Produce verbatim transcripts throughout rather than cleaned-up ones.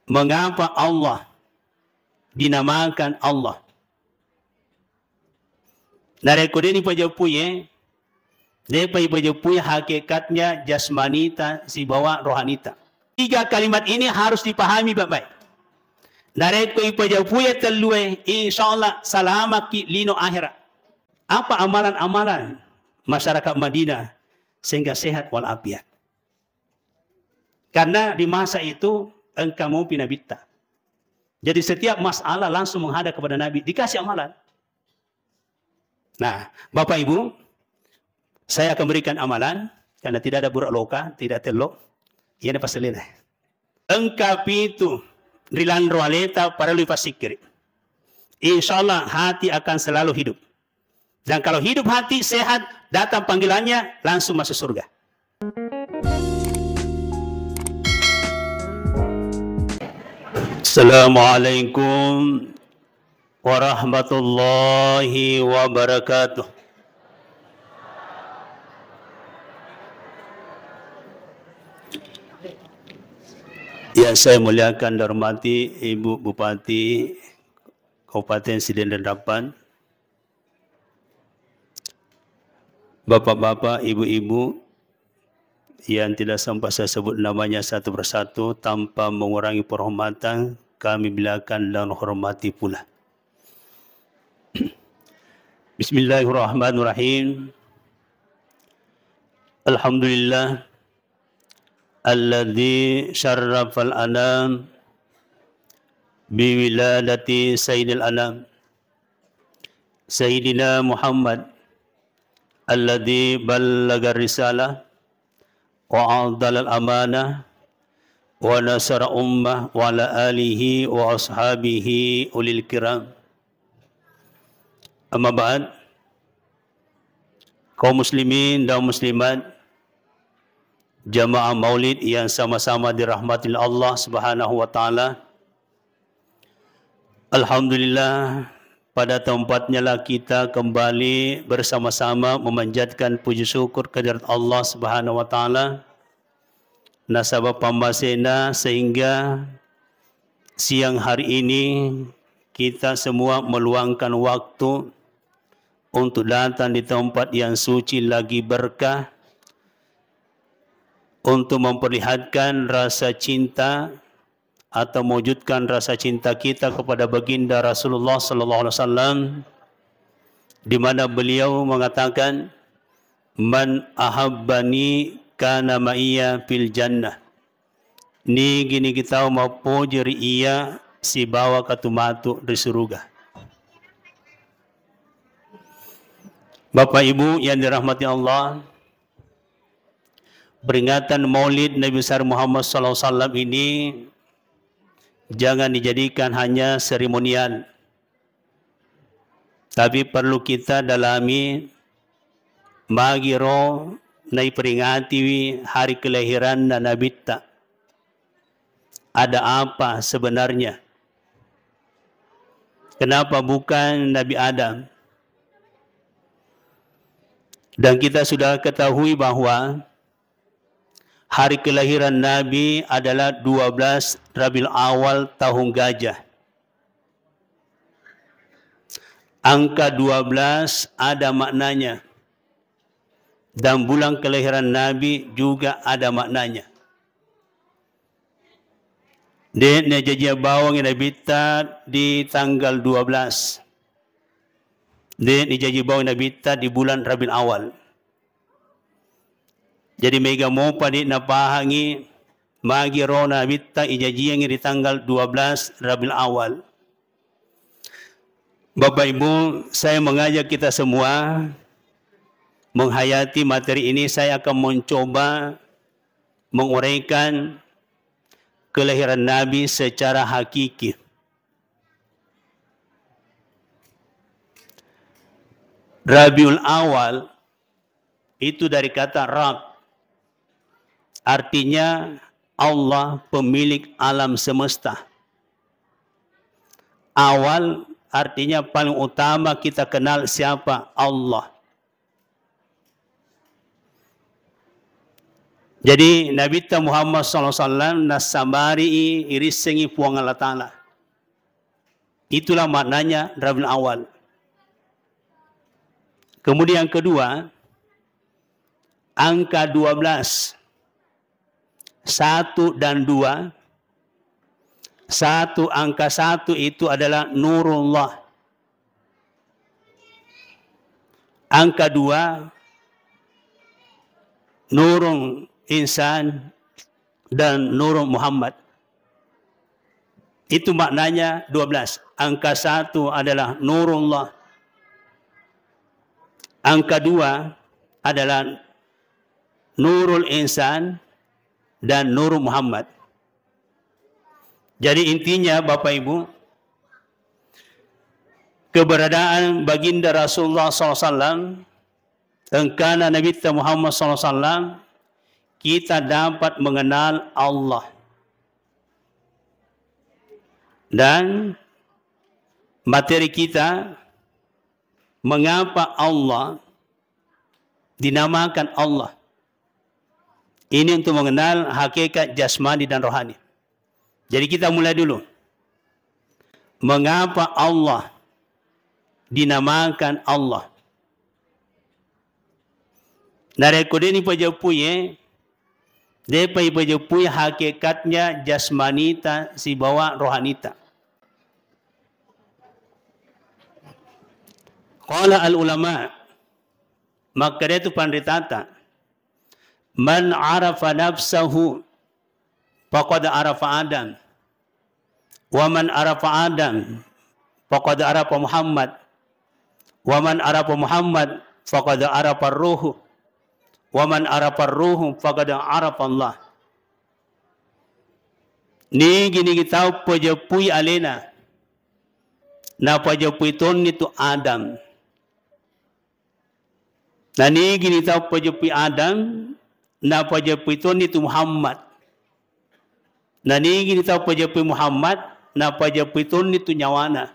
Mengapa Allah dinamakan Allah? Narekko de' nipajeppuye, de'pa ipajeppuye hakikatnya jasmanita sibawa rohanita. Tiga kalimat ini harus dipahami baik-baik. Narekko ipajeppuye tellue, insya Allah salamaki lino akhirat. Apa amalan-amalan masyarakat Madinah sehingga sehat walafiat? Karena di masa itu engka mopi nabitta. Jadi setiap masalah langsung menghadap kepada Nabi, dikasih amalan. Nah, Bapak Ibu, saya akan berikan amalan karena tidak ada buruk loka, tidak tello. Iya, pasti lina. Engka pitu ri lanro aleta parellu ipasikkiri. Insya Allah hati akan selalu hidup. Dan kalau hidup hati sehat, datang panggilannya, langsung masuk surga. Assalamualaikum warahmatullahi wabarakatuh. Yang saya muliakan dan hormati Ibu Bupati Kabupaten Sidenreng Dampang, Bapak-bapak, ibu-ibu yang tidak sempat saya sebut namanya satu persatu, tanpa mengurangi penghormatan, kami belakan dan hormati pula. Bismillahirrahmanirrahim. Alhamdulillah, alladzi syarrafal anam biwiladati sayyidil anam, Sayyidina Muhammad, alladzi ballaga risalah wa adalal amanah wa nasara ummah wa ala alihi wa ashabihi ulil kiram. Amma ba'd, kaum muslimin dan muslimat, jamaah maulid yang sama-sama dirahmati Allah Subhanahu wa Ta'ala, alhamdulillah, pada tempatnya lah kita kembali bersama-sama memanjatkan puji syukur kehadirat Allah Subhanahu wa Ta'ala. Nasaba pammasena sehingga siang hari ini kita semua meluangkan waktu untuk datang di tempat yang suci lagi berkah, untuk memperlihatkan rasa cinta atau mewujudkan rasa cinta kita kepada baginda Rasulullah sallallahu alaihi wasallam, di mana beliau mengatakan, "Man ahabbani kana ma'iya fil jannah." Nigi-nigi tau mappoji ri iyya sibawa katumatu ri suruga. Bapak Ibu yang dirahmati Allah, peringatan Maulid Nabi besar Muhammad sallallahu alaihi wasallam ini jangan dijadikan hanya seremonial, tapi perlu kita dalami, magi ro naiperingatiwi hari kelahiranna Nabitta. Ada apa sebenarnya? Kenapa bukan Nabi Adam? Dan kita sudah ketahui bahwa hari kelahiran Nabi adalah dua belas Rabiul Awal tahun Gajah. Angka dua belas ada maknanya. Dan bulan kelahiran Nabi juga ada maknanya. De' najaji bawangngi Nabitta di tanggal dua belas. De' najaji bawangngi Nabitta di bulan Rabiul Awal. Jadi mega mopa de' napahangngi magi ro Nabitta ijajiangngi di tanggal dua belas Rabiul Awal. Bapak Ibu, saya mengajak kita semua menghayati materi ini, saya akan mencoba menguraikan kelahiran Nabi secara hakiki. Rabiul Awal itu dari kata Rab, artinya Allah, pemilik alam semesta. Awal artinya paling utama kita kenal siapa? Allah. Jadi Nabitta Muhammad sallallahu alaihi wasallam nassabari irissengi Puang Allah Ta'ala. Itulah maknanya Rabiul Awal. Kemudian yang kedua, angka dua belas, satu dan dua. Satu, angka satu itu adalah Nurullah. Angka dua, Nurul Insan dan Nurul Muhammad. Itu maknanya dua belas. Angka satu adalah Nurullah. Angka dua adalah Nurul Insan dan Nurul Muhammad. Jadi intinya, Bapak Ibu, keberadaan Baginda Rasulullah sallallahu alaihi wasallam, engkana Nabitta Muhammad sallallahu alaihi wasallam, kita dapat mengenal Allah. Dan materi kita, mengapa Allah dinamakan Allah? Ini untuk mengenal hakikat jasmani dan rohani. Jadi kita mulai dulu. Mengapa Allah dinamakan Allah? Narekko de' nipajeppui, eh, de'pa ipajeppui hakikatnya jasmanita sibawa rohanita. Qala al ulama, makkeda tu panritata, "Man arafa nafsahu faqad arafa Adam, wa man arafa Adam faqad arafa Muhammad, wa man arafa Muhammad faqad arafa ruhu, wa man arafa ruhu faqad arafa Allah." Nigi-nigi tau pajeppui alena, napajeppui tonni tu Adam. Nanigi ni tau pajeppui Adam, napajeppui tonni tu Muhammad. Nanigi ni tau pajeppui Muhammad, napajeppui tonni tu nyawana.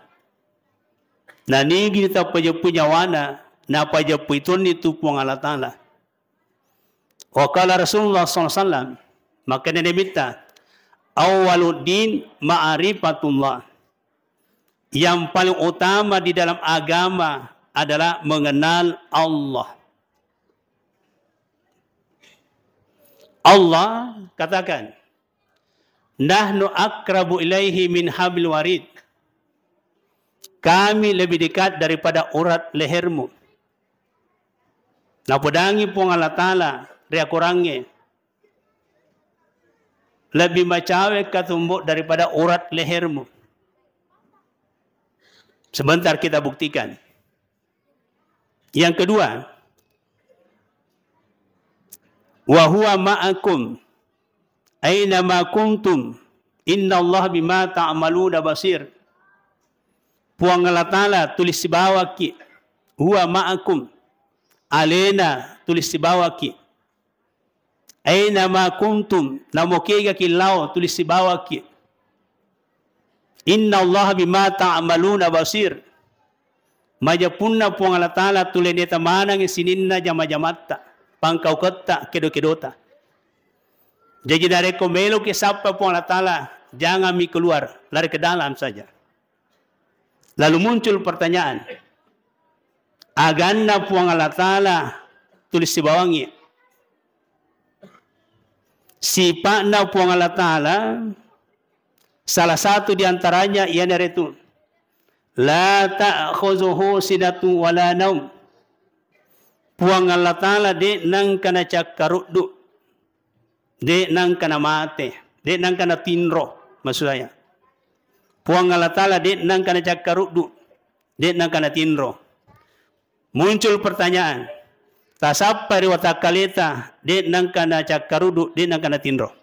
Nanigi ni tau pajeppui nyawana, napajeppui tonni tu Puang Allah Ta'ala. Wa qala Rasulullah sallallahu alaihi wasallam, makkeda Nabitta, "Awwaluddin ma'rifatullah." Yang paling utama di dalam agama adalah mengenal Allah. Allah, katakan, "Nahnu akrabu ilaihi min hablil warid." Kami lebih dekat daripada urat lehermu. Napodangi Puang Allah Ta'ala ri akorangnge, lebih macawe katumbo daripada urat lehermu. Sebentar kita buktikan. Yang kedua, "Wa huwa ma'akum aina ma kuntum, innallaha bima ta'maluna basir." Puang Allah Ta'ala tuli sibawaki, "Huwa ma'akum," alena tuli sibawaki. "Aina ma kuntum," namokegaki lao tuli sibawaki. "Innallaha bima ta'maluna basir." Majeppunna Puang Allah Ta'ala tuli neta maneng sininna jama-jamatta, pangkauketta, kedo-kedota. Jaji narekko meloki sappa Puang Allah Ta'ala, jangan mi keluar, lari ke dalam saja. Lalu muncul pertanyaan, aganna Puang Allah Ta'ala tuli sibawangngi? Sipa'na Puang Allah Ta'ala, salah satu di antaranya iyanaritu, "La ta'khuzuhu sinatu wa la naum." Puang Allah Ta'ala de' nengka nacakkaruddu, de' nengka namate, de' nengka natinro, maksud saya. Puang Allah Ta'ala de' nengka nacakkaruddu, de' nengka natinro. Muncul pertanyaan, tasappa ri watakkaleta, de' nengka nacakkaruddu, de' nengka natinro.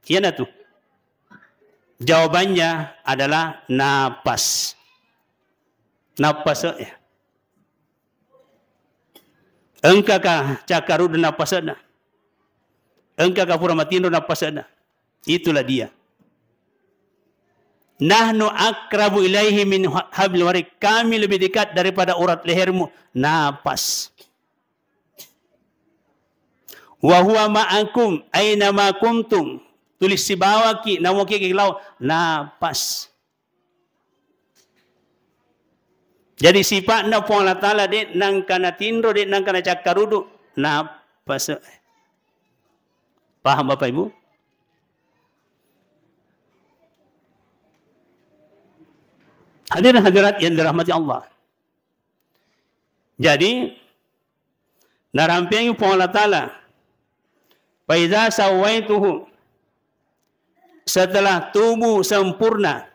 Iyanatu. Jawabannya adalah napas. Napas, ya. Engkaka cakkaruddu nappase'na? Engkaka pura matinro nappase'na? Itulah dia. "Nahnu akrabu ilaihi min ha-, hablil warid." Kami lebih dekat daripada urat lehermu. Napas. Wa huwa ma'akum aina ma kuntum. Tuli sibawaki, namoki lao, napas. Jadi sipa'na Puang Allah Ta'ala de' nangka natinro, de' nangka nacakkarudu, napas. Paham Bapak Ibu? Hadirin hadirat yang dirahmati Allah. Jadi, narampeangngi Puang Allah Ta'ala, "Fa idza sawaituhu," setelah tubuh sempurna,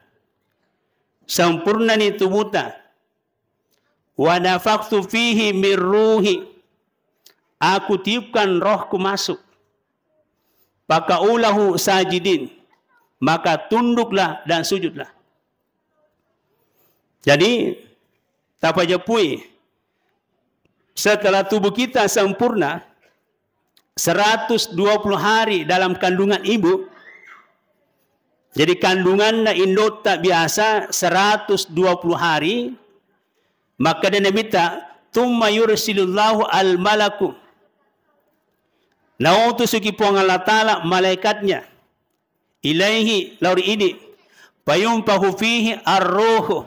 sempurnani tubuhta, "wa nafakhtu fihi min ruhi," aku tiupkan rohku masuk, "faqa'u lahu sajidin," maka tunduklah dan sujudlah. Jadi, tapajepui, setelah tubuh kita sempurna, seratus dua puluh hari dalam kandungan ibu, jadi kandunganna indotta biasa seratus dua puluh hari, makkeda Nabitta, "Tsumma yursilullahu al-malaku," nautusuki Puang Allah Ta'ala malaikatnya, "ilaihi," lao ri idi, "fayunfakhu fihi ar-ruhu,"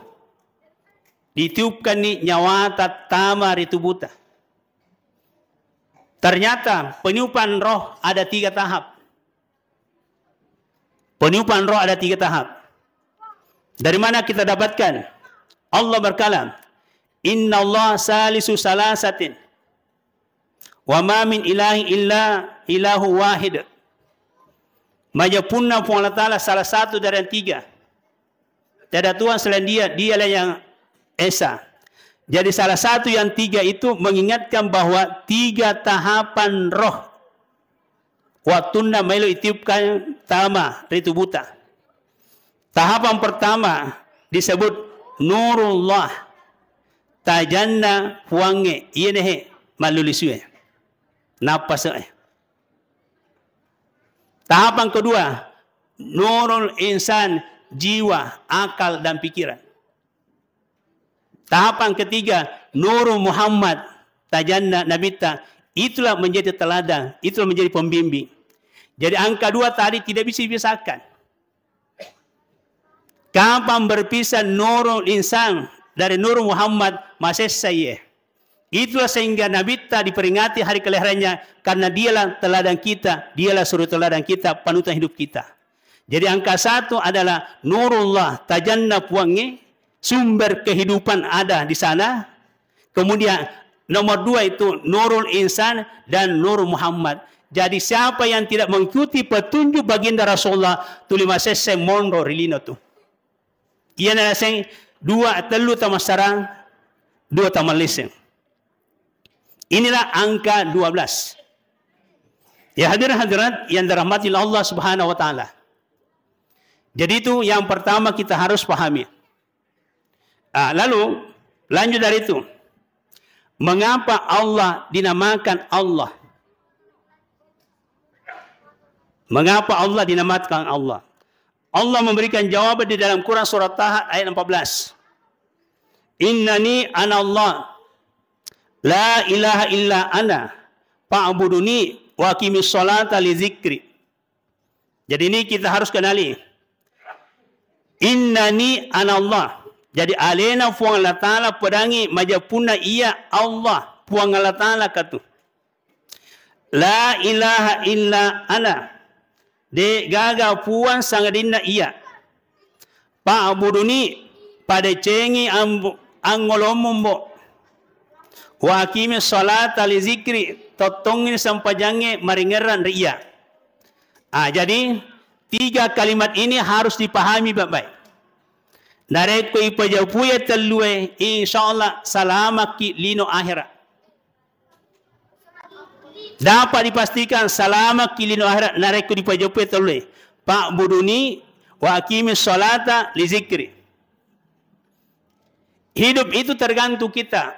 ditiupkanni nyawata tama ri tubuhta. Ternyata peniupan roh ada tiga tahap. Peniupan roh ada tiga tahap. Dari mana kita dapatkan? Allah berkalam, "Innallaha salisu salasatin, wa ma min ilahin illa ilahu wahid." Majepunna Puang Allah Ta'ala salah satu dari yang tiga. Tiada Tuhan selain Dia, Dialah yang Esa. Jadi salah satu yang tiga itu mengingatkan bahwa tiga tahapan roh wattunna maelo itiupkan tama ri tubuhta. Tahapan pertama disebut nurullah, tajanna Puangnge, iyanehe mallulisue, nappase'e. Tahapan kedua, nurul insan, jiwa, akal, dan pikiran. Tahapan ketiga, nurul Muhammad, tajanna Nabitta, itulah menjadi teladan, itulah menjadi pembimbing. Jadi angka dua tadi tidak bisa dipisahkan. Kapan berpisah nurul insan dari nurul Muhammad, masessa iye. Itulah sehingga Nabitta diperingati hari kelahirannya, karena dialah teladan kita, dialah suri teladan kita, panutan hidup kita. Jadi angka satu adalah nurullah, tajanna Puangnge, sumber kehidupan ada di sana. Kemudian nomor dua itu nurul insan dan nurul Muhammad. Jadi siapa yang tidak mengikuti petunjuk baginda Rasulullah, tuli masesse monro ri lino tu. Iyana naseng dua tellu tamassarang, dua tamalleseng. Inilah angka dua belas. Ya hadirin hadirat yang dirahmati Allah Subhanahu wa Ta'ala. Jadi itu yang pertama kita harus pahami. Ah, lalu lanjut dari itu. Mengapa Allah dinamakan Allah? Mengapa Allah dinamakan Allah? Allah memberikan jawaban di dalam Quran surat Taha ayat empat belas. "Innani anallah, la ilaha illa ana, fa'buduni wa aqimis sholata li dzikri." Jadi ini kita harus kenali. "Innani anallah." Jadi alena Puang Allah Ta'ala pedangi majepunna iya Allah, Puang Allah Ta'ala katu. "La ilaha illa ana." De gaga puang sangadinna iya. "Fa'buduni," padecengi ambo-, angolommu mbo. "Wa aqimis sholata li dzikri," tottongi sempajangnge maringerrang ri iya. Ah, jadi tiga kalimat ini harus dipahami baik-baik. Narekko ipajapui tellue, insyaallah salamakki lino akhirat. Dapat dipastikan salamakki lino akhirat narekko dipajapui tellue. "Fa'buduni wa aqimis sholata li dzikri." Hidup itu tergantung kita.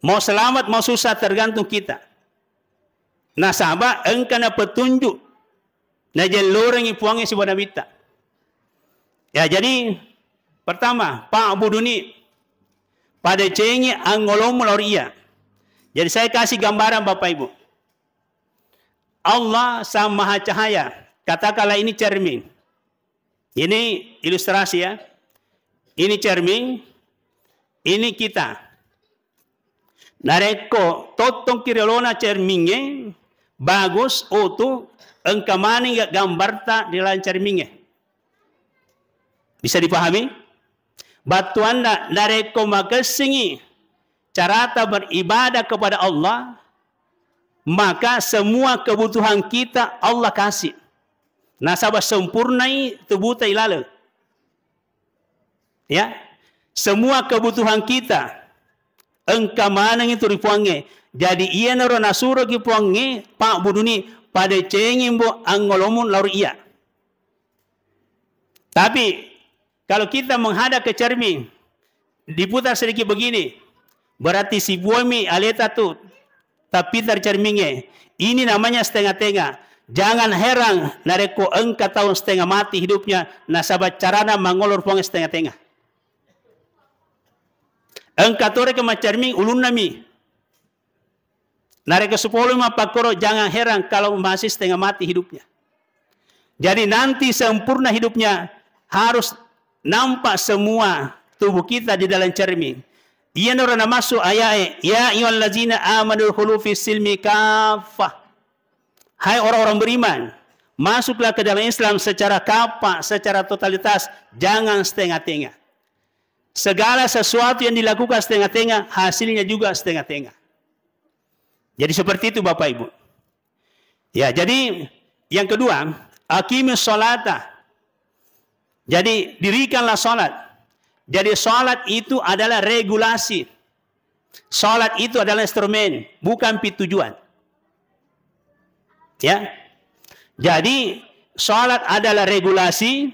Mau selamat, mau susah, tergantung kita. Nasaba engkana petunjuk najellorengi Puangnge sibawa Nabitta. Ya, jadi pertama, "Fa'buduni," padecengi angolommu lao ri iya. Jadi saya kasih gambaran Bapak Ibu. Allah Sang Maha Cahaya. Katakanlah ini cermin. Ini ilustrasi ya. Ini cermin, ini kita. Narekko tottongki riolona cermingnge, bagus, utuh, engka maneng ga gambarta ri laleng cermingnge. Bisa dipahami? Battuanna, narekko makessingi carata beribadah kepada Allah, maka semua kebutuhan kita Allah kasih. Nasaba sempurnai tubuhta ilaleng. Ya, semua kebutuhan kita engka maneng itu ri Puangnge. Jadi iyanaro nasuroki Puangnge, pabbununi, padecengi mbo angngolomu lao ri iya. Tapi kalau kita menghadap ke cermin, diputar sedikit begini, berarti sibuami aleta tu tapita ri cermingnge. Ini namanya setengah-tengah. Jangan heran narekko engka tau setengah mati hidupnya, nasaba carana mangolo ri Puang setengah-tengah. Engka toreke maccerming ulunnami. Narekko sepuluh mappakkoro, jangan heran kalau masih setengah mati hidupnya. Jadi nanti sempurna hidupnya harus nampak semua tubuh kita di dalam cermin. Iyanaro namassu ayae, "Ya ayyuhallazina amanu dkhulu fis silmi kaffah." Hai orang-orang beriman, masuklah ke dalam Islam secara kaffah, secara totalitas, jangan setengah-tengah. Segala sesuatu yang dilakukan setengah-tengah, hasilnya juga setengah-tengah. Jadi seperti itu Bapak Ibu. Ya, jadi yang kedua, aqimis sholata. Jadi dirikanlah sholat. Jadi sholat itu adalah regulasi. Sholat itu adalah instrumen, bukan pi tujuan. Ya. Jadi sholat adalah regulasi.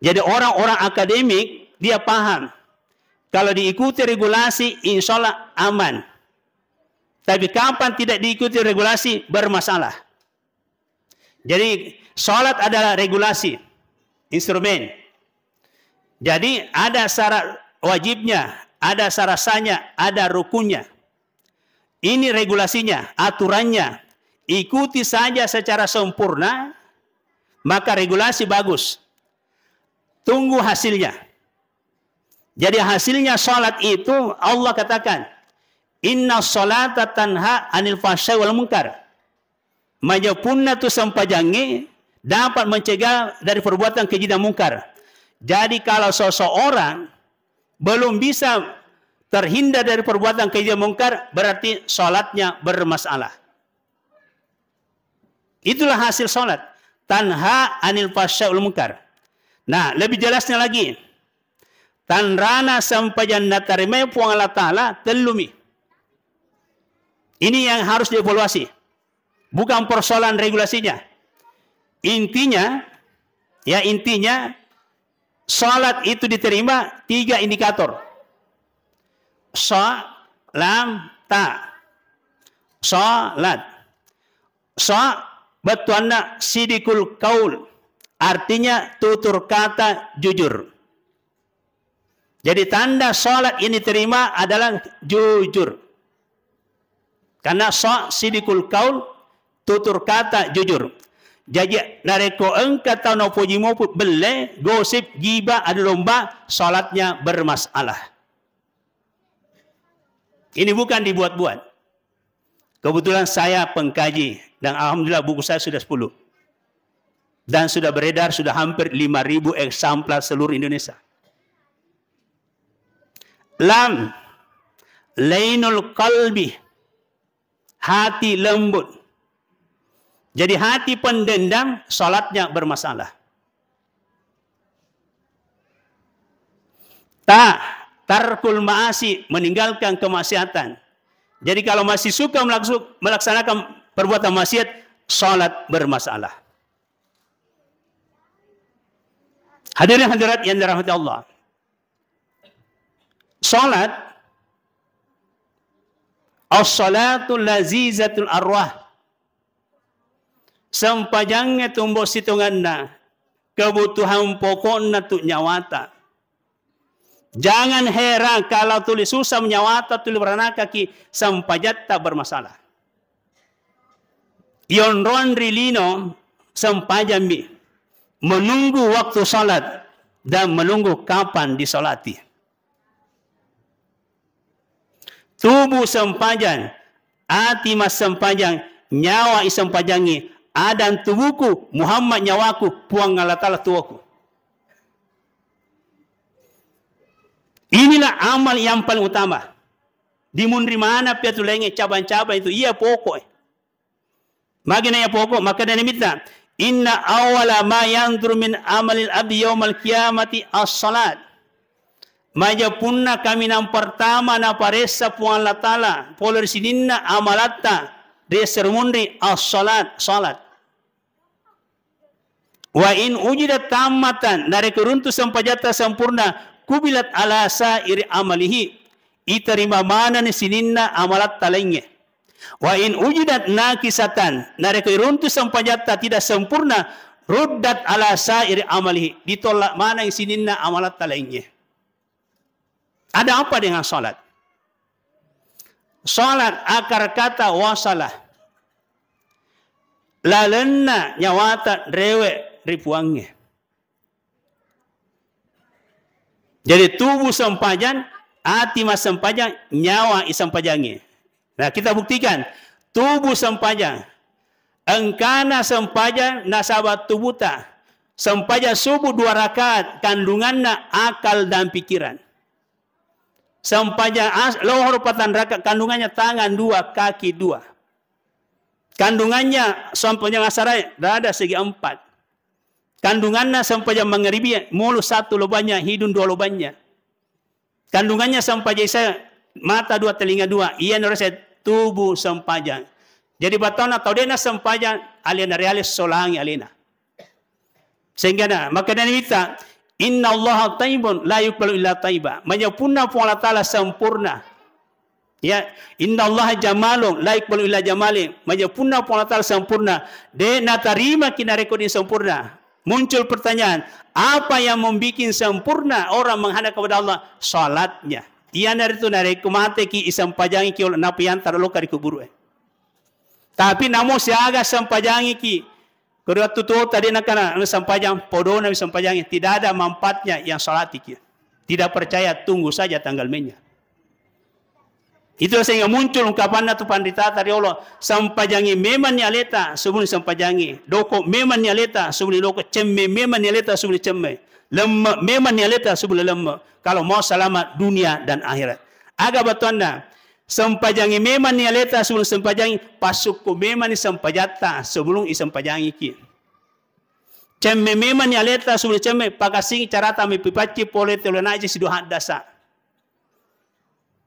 Jadi orang-orang akademik dia paham kalau diikuti regulasi insya Allah aman. Tapi kapan tidak diikuti regulasi bermasalah. Jadi sholat adalah regulasi, instrumen. Jadi ada syarat wajibnya, ada syarat sahnya, ada rukunnya. Ini regulasinya, aturannya. Ikuti saja secara sempurna, maka regulasi bagus. Tunggu hasilnya. Jadi hasilnya sholat itu Allah katakan, "Inna sholata tanha anil fahsyai wal munkar." Majepunna tu sempajangnge dapat mencegah dari perbuatan keji dan mungkar. Jadi kalau seseorang belum bisa terhindar dari perbuatan keji dan mungkar, berarti sholatnya bermasalah. Itulah hasil sholat. Tanha anil fahsyai wal munkar. Nah, lebih jelasnya lagi. Tanrana sempajang natarimai Puang Allah Ta'ala tellumi. Ini yang harus dievaluasi. Bukan persoalan regulasinya. Intinya, ya intinya, sholat itu diterima tiga indikator. Sha, lam, ta. Sholat. Sha, bettuanna sidikul kaul. Artinya tutur kata jujur. Jadi tanda sholat yang diterima adalah jujur. Karena sha sidikul kaul, tutur kata jujur. Jadi narekko engka tau napoji mopu belle, gosip, gibah, adu domba, sholatnya bermasalah. Ini bukan dibuat-buat. Kebetulan saya pengkaji dan alhamdulillah buku saya sudah sepuluh. Dan sudah beredar sudah hampir lima ribu eksemplar seluruh Indonesia. Lam, lainul qalbi, hati lembut. Jadi hati pendendam, sholatnya bermasalah. Ta, tarkul ma'asi, meninggalkan kemaksiatan. Jadi kalau masih suka melaksu-, melaksanakan perbuatan maksiat, sholat bermasalah. Hadirin hadirat yang dirahmati Allah. Sholat, as-salatu lazizatul arwah. Sempajangnge tumbo sitonganna kebutuhan pokokna tu nyawata. Jangan heran kalau tuli susah nyawata, tuli beranakaki, sempajatta bermasalah. Iyonrong ri lino sempajammi, menunggu waktu salat dan menunggu kapan disalati. Tubuh sempajang, ati massempajang, nyawa isempajangngi, Adam tubuhku, Muhammad nyawaku, Puang Allah Ta'ala tuaku. Inilah amal yang paling utama. Dimunri mana piatu laingnge cabang-cabang itu, iya pokok. Magi naiya poko, makkeda Nabitta, "Inna awwala ma yanzuru min amalil abdi yaumal qiyamati as-salat." Majapunna kaminang pertama naparessa Puang Allah Ta'ala pole ri sininna amalatta ri esso ri munri as-salat, salat. "Wa in ujidat tammatan," narekko runtu sempajatta sempurna, "kubilat ala sairi amalihi," iterima manenni sininna amalatta laingnge. "Wa in ujidat nakisatan," narekko iruntu sempajatta tidak sempurna, "ruddat ala sairi amalihi," ditolak maneng sininna amalatta laingnge. Ada apa dengan salat? Salat akar kata wasalah. Lalenna nyawata rewe ri Puangnge. Jadi tubuh sempajang, ati massempajang, nyawa isempajangngi. Nah, kita buktikan tubuh sempajang. Engkana sempajang nasaba tubuhta. Sempajang subuh dua rakaat, kandunganna akal dan pikiran. Sempajang as-, lohor patang rakaat, kandungannya tangan dua, kaki dua. Kandungannya sempajang asarae, dada segi empat. Kandunganna sempajang mangaribi, mulu satu lobanya, hidung dua lobanya. Kandungannya sempajang isya, mata dua, telinga dua. Iya nurese tubuh sempajang. Jadi batona tau dena sempajang, alena reale solangi alena. Sehingga na, makanya kita, "Inna Allah taibun la yuqbalu illa taiba." Majapunna Puang Allah Ta'ala sempurna. Ya, "Inna Allah jamalun la yuqbalu illa jamali." Majapunna Puang Allah Ta'ala sempurna, de natarima ki narekko de sempurna. Muncul pertanyaan, apa yang membuat sempurna orang menghadap kepada Allah? Salatnya. Iyanaritu narekko mateki isempajangi ki, napa yantara loka ri kuburue. Tapi namo siaga sempajangi ki, kedua tutu tadi nakana sempajang, podona sempajangi, tidak ada manfaatnya yang salatiki. Tidak percaya, tunggu saja tanggal mainnya. Itu sehingga muncul ungkapanna tu panrita tadi Allah, sempajangi memang ni aleta sebelum sempajangi, doko memang ni aleta sebelum doko, cemme memang ni aleta sebelum cemme, lemme memang ni aleta sebelum lemme. Kalau mau selamat dunia dan akhirat. Aga batuanna, sempajangi memang ni aleta sebelum sempajangi, pasukku memang ni sempajatta sebelum isempajangi ki. Cemme memang ni aleta sebelum cemme, pakasingi carata mepipacci pole telo naji sidu haddasa.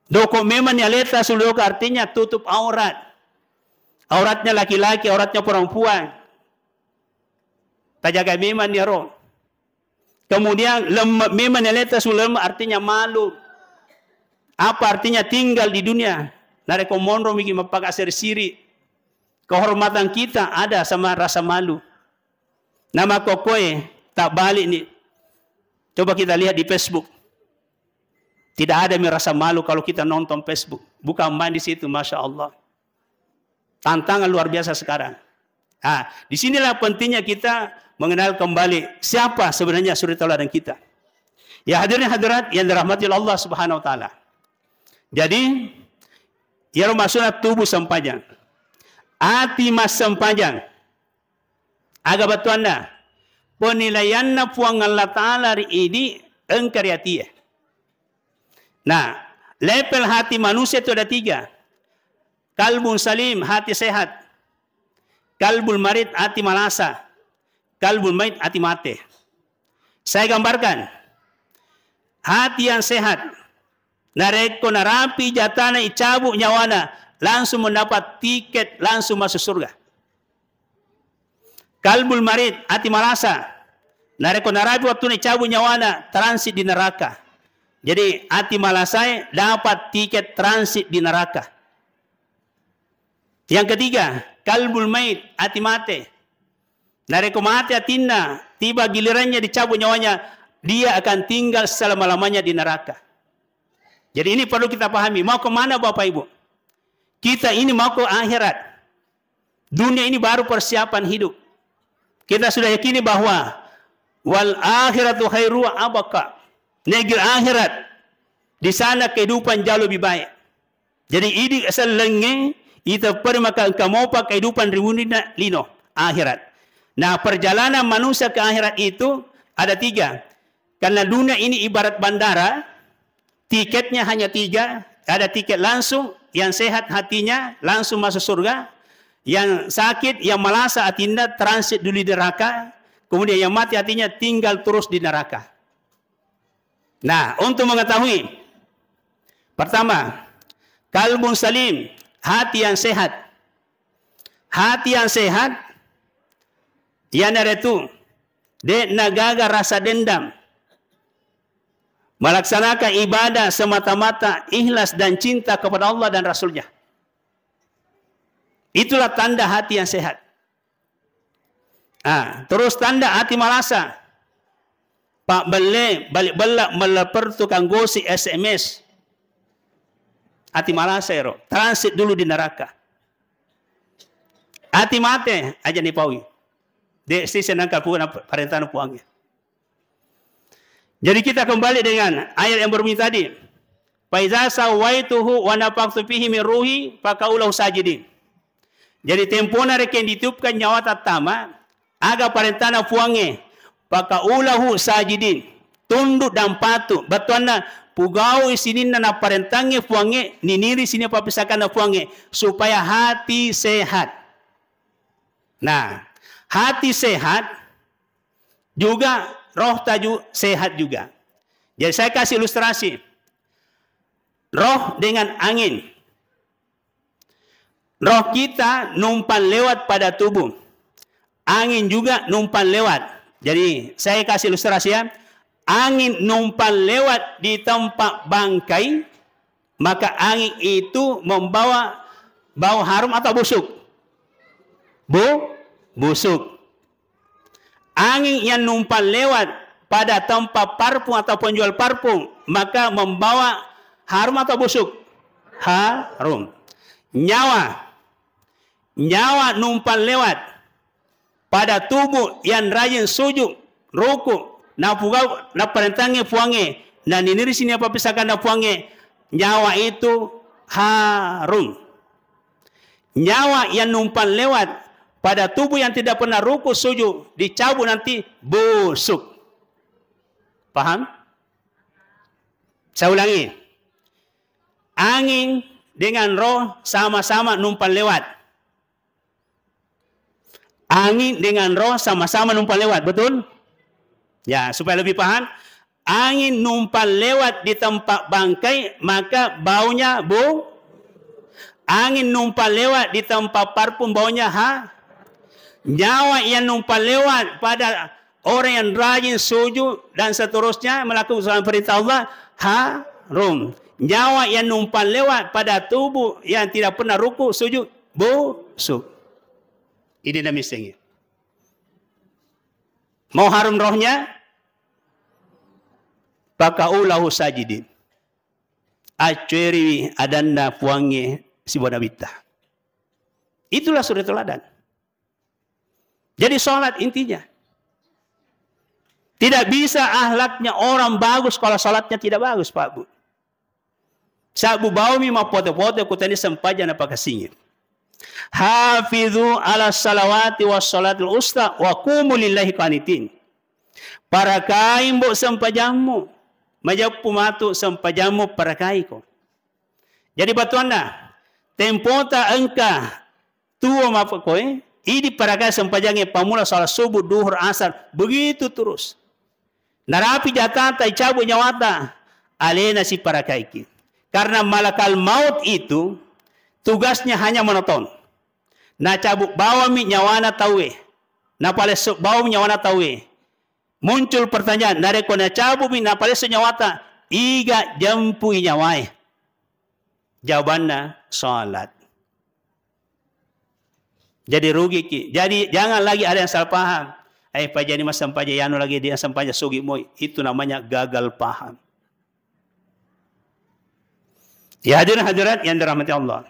Doko memang ni aleta suluka, artinya tutup aurat. Auratnya laki-laki, auratnya perempuan. Tajaga memang ni aro. Kemudian lemme memang ni aleta suluka, artinya malu. Apa artinya tinggal di dunia? Narekko monro miki mappakasiri-siri. Kehormatan kita ada sama rasa malu. Nama kokoe tak balik nih. Coba kita lihat di Facebook. Tidak ada merasa malu kalau kita nonton Facebook. Bukan main di situ, Masya Allah. Tantangan luar biasa sekarang. Ah, disinilah pentingnya kita mengenal kembali siapa sebenarnya suri tauladan kita. Ya hadirin hadirat yang dirahmati Allah Subhanahu wa Ta'ala. Jadi, ya rumah sunat tubuh sempajang. Ati massempajang. Aga batuanna, penilaianna Puang Allah Ta'ala ri idi engka ri atie. Nah, level hati manusia itu ada tiga. Kalbun salim, hati sehat. Kalbul marid, hati malasa. Kalbul mait, hati mate. Saya gambarkan. Hati yang sehat, narekko narapi jatana, icabu nyawana, langsung mendapat tiket langsung masuk surga. Kalbul marid, ati malasa, narekko narapi wattuna icabu nyawana, transit di neraka. Jadi, ati malasae dapat tiket transit di neraka. Yang ketiga, kalbul mait, ati mate. Narekko mate atinna, tiba gilirannya dicabut nyawanya, dia akan tinggal selama-lamanya di neraka. Jadi ini perlu kita pahami. Mau ke mana Bapak Ibu? Kita ini mau ke akhirat. Dunia ini baru persiapan hidup. Kita sudah yakini bahwa wal akhiratu khairu wa abqa. Negeri akhirat, di sana kehidupan jauh lebih baik. Jadi idi sellengnge ita peri maka engka mopa kehidupan ri munrinna lino akhirat. Nah, perjalanan manusia ke akhirat itu ada tiga. Karena dunia ini ibarat bandara, tiketnya hanya tiga, ada tiket langsung, yang sehat hatinya langsung masuk surga, yang sakit, yang malasa hatinya transit dulu di neraka, kemudian yang mati hatinya tinggal terus di neraka. Nah, untuk mengetahui, pertama, kalbun salim, hati yang sehat. Hati yang sehat, iyanaritu, de' nagaga rasa dendam. Melaksanakan ibadah semata-mata ikhlas dan cinta kepada Allah dan Rasulnya. Itulah tanda hati yang sehat. Ah, terus tanda hati malasa. Pak belle, balik bella, meleper tukang gosip S M S. Hati malasa ero. Transit dulu di neraka. Hati mate, aja nipaui. De' sisi nangka puna parentana puangnya. Jadi kita kembali dengan ayat yang berbunyi tadi. "Fa iza sawaituhu wa nafakhtu fihi min ruhi faqa'u lahu sajidin." Jadi tempona rekeng ditiupkan nyawa tattama, aga parentana puangnge, "Faqa'u lahu sajidin." Tunduk dan patuh. Bettuanna, pugau sininna naparentangnge puangnge, niniri sininna pappisakanna puangnge, supaya hati sehat. Nah, hati sehat, juga roh taju sehat juga. Jadi saya kasih ilustrasi. Roh dengan angin. Roh kita numpang lewat pada tubuh. Angin juga numpang lewat. Jadi saya kasih ilustrasi ya. Angin numpang lewat di tempat bangkai, maka angin itu membawa bau harum atau busuk? Bu, busuk. Angin yang numpang lewat pada tempat parfum atau penjual parfum, maka membawa harum atau busuk? Harum. Nyawa, nyawa numpang lewat pada tubuh yang rajin sujud, ruku, napugau, naparentangnge puangnge, naniniri sininna pappisakanna puangnge, nyawa itu harum. Nyawa yang numpang lewat pada tubuh yang tidak pernah ruku sujud, dicabut nanti busuk. Paham? Saya ulangi. Angin dengan roh sama-sama numpang lewat. Angin dengan roh sama-sama numpang lewat, betul? Ya, supaya lebih paham, angin numpang lewat di tempat bangkai, maka baunya bu-, angin numpang lewat di tempat parfum, baunya ha-, nyawa yang numpang lewat pada orang yang rajin sujud dan seterusnya melakukan perintah Allah, harum. Nyawa yang numpang lewat pada tubuh yang tidak pernah ruku sujud, busuk. Ini demi sengit. Mau harum rohnya? Faqa'u lahu sajidin. Accueriwi adanna puangnge sibawa nabitta. Itulah suri teladan. Jadi sholat intinya. Tidak bisa ahlaknya orang bagus kalau sholatnya tidak bagus, Pak Bu. Sabbu baumi mappote-pote kutani sempajang napakasingi. Hafizu ala salawati was salatul usta wa qumu lillahi qanitin. Parakai mbo sempajammu. Majeppu matu sempajammu parakaiko. Jadi batuanna, tempota engka tuo mapekkoe, idi parakai sempajangnge pammula salat subuh, duhur, asar, begitu terus. Narapi jatata, icabut nyawata, alena siparakaiki. Karena malakal maut itu tugasnya hanya menonton. Nacabut bawammi nyawana tauwe. Napalessu bawammi nyawana tauwe. Muncul pertanyaan, narekko nacabutmi napalessu nyawata, iga jempui nyawae? Jawabanna, salat. Jadi rugiki. Jadi jangan lagi ada yang salah paham. Eh, pajani massempajang, yanu lagi dia sempajang sugi moi. Itu namanya gagal paham. Ya hadirin hadirat yang dirahmati Allah.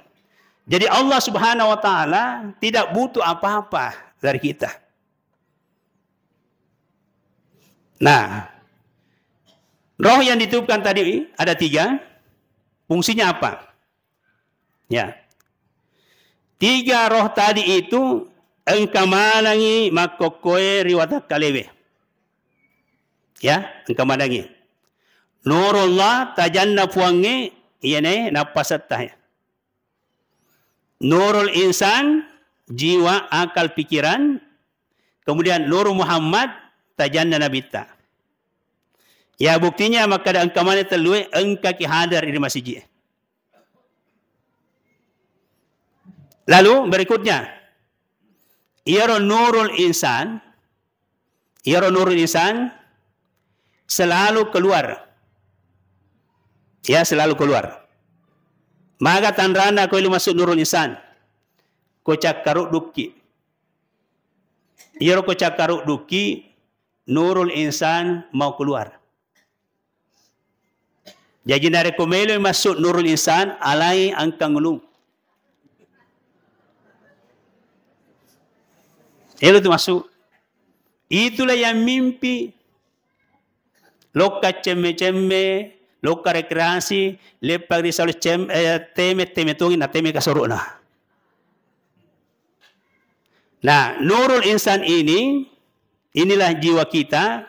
Jadi Allah Subhanahu wa Ta'ala tidak butuh apa-apa dari kita. Nah, roh yang ditiupkan tadi ada tiga. Fungsinya apa? Ya. Tiga roh tadi itu engka manengngi makkokkoe ri watakkalewe. Ya, engka manengngi. Nurullah, tajanna Puangnge, iyanae nappasetta. Nurul Insan, jiwa, akal, pikiran. Kemudian Nurul Muhammad, tajanna Nabitta. Ya, buktinya makkeda engka maneng tellue, engkaki hadir di masiji. Lalu berikutnya, iyaro Nurul Insan, iyaro Nurul Insan selalu keluar. Ya, selalu keluar. Maga tanrana ko ilu masuk Nurul Insan? Ko cakkaruddukki. Iyaro ko cakkaruddukki, Nurul Insan mau keluar. Jaji narekko melo masuk Nurul Insan, alai angkang ulung. Elo tu masuk. Itulah yang mimpi. Lokka cemme-cemme, lokka rekreasi, leppa ri salo cem-, eh, teme-teme tongi na teme kasorona. Nah, Nurul Insan ini, inilah jiwa kita.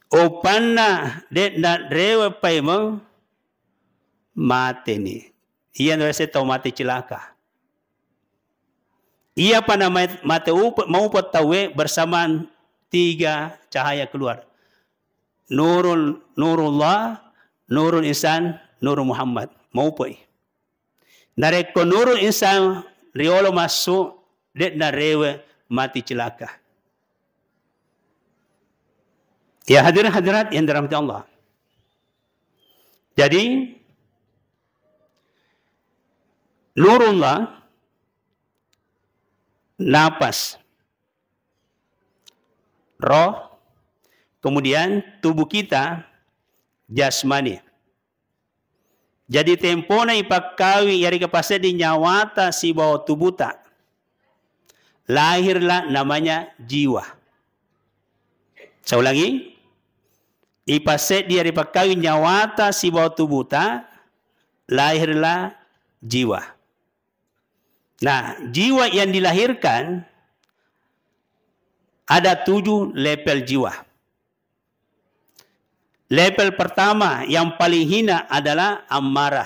Opanna de'na rewe paimeng, mateni. Iya nurese tau mate cilaka. Iyapa na ma-, mate upe-, maupe tauwe bersamaan tiga cahaya keluar. Nurul, Nurullah, Nurul Insan, Nurul Muhammad. Maupe. Narekko Nurul Insan riolo massu, de'na rewe mati cilaka. Ya hadirin hadirat yang dirahmati Allah. Jadi, Nurullah, napas, roh, kemudian tubuh kita, jasmani. Jadi, tempona ipakkawi, yarega paseddi nyawata sibawa tubuta, lahirlah namanya jiwa. Saya ulangi, ipaseddi yarega pakkawi nyawata sibawa tubuta, lahirlah jiwa. Nah, jiwa yang dilahirkan ada tujuh level jiwa. Level pertama yang paling hina adalah ammarah.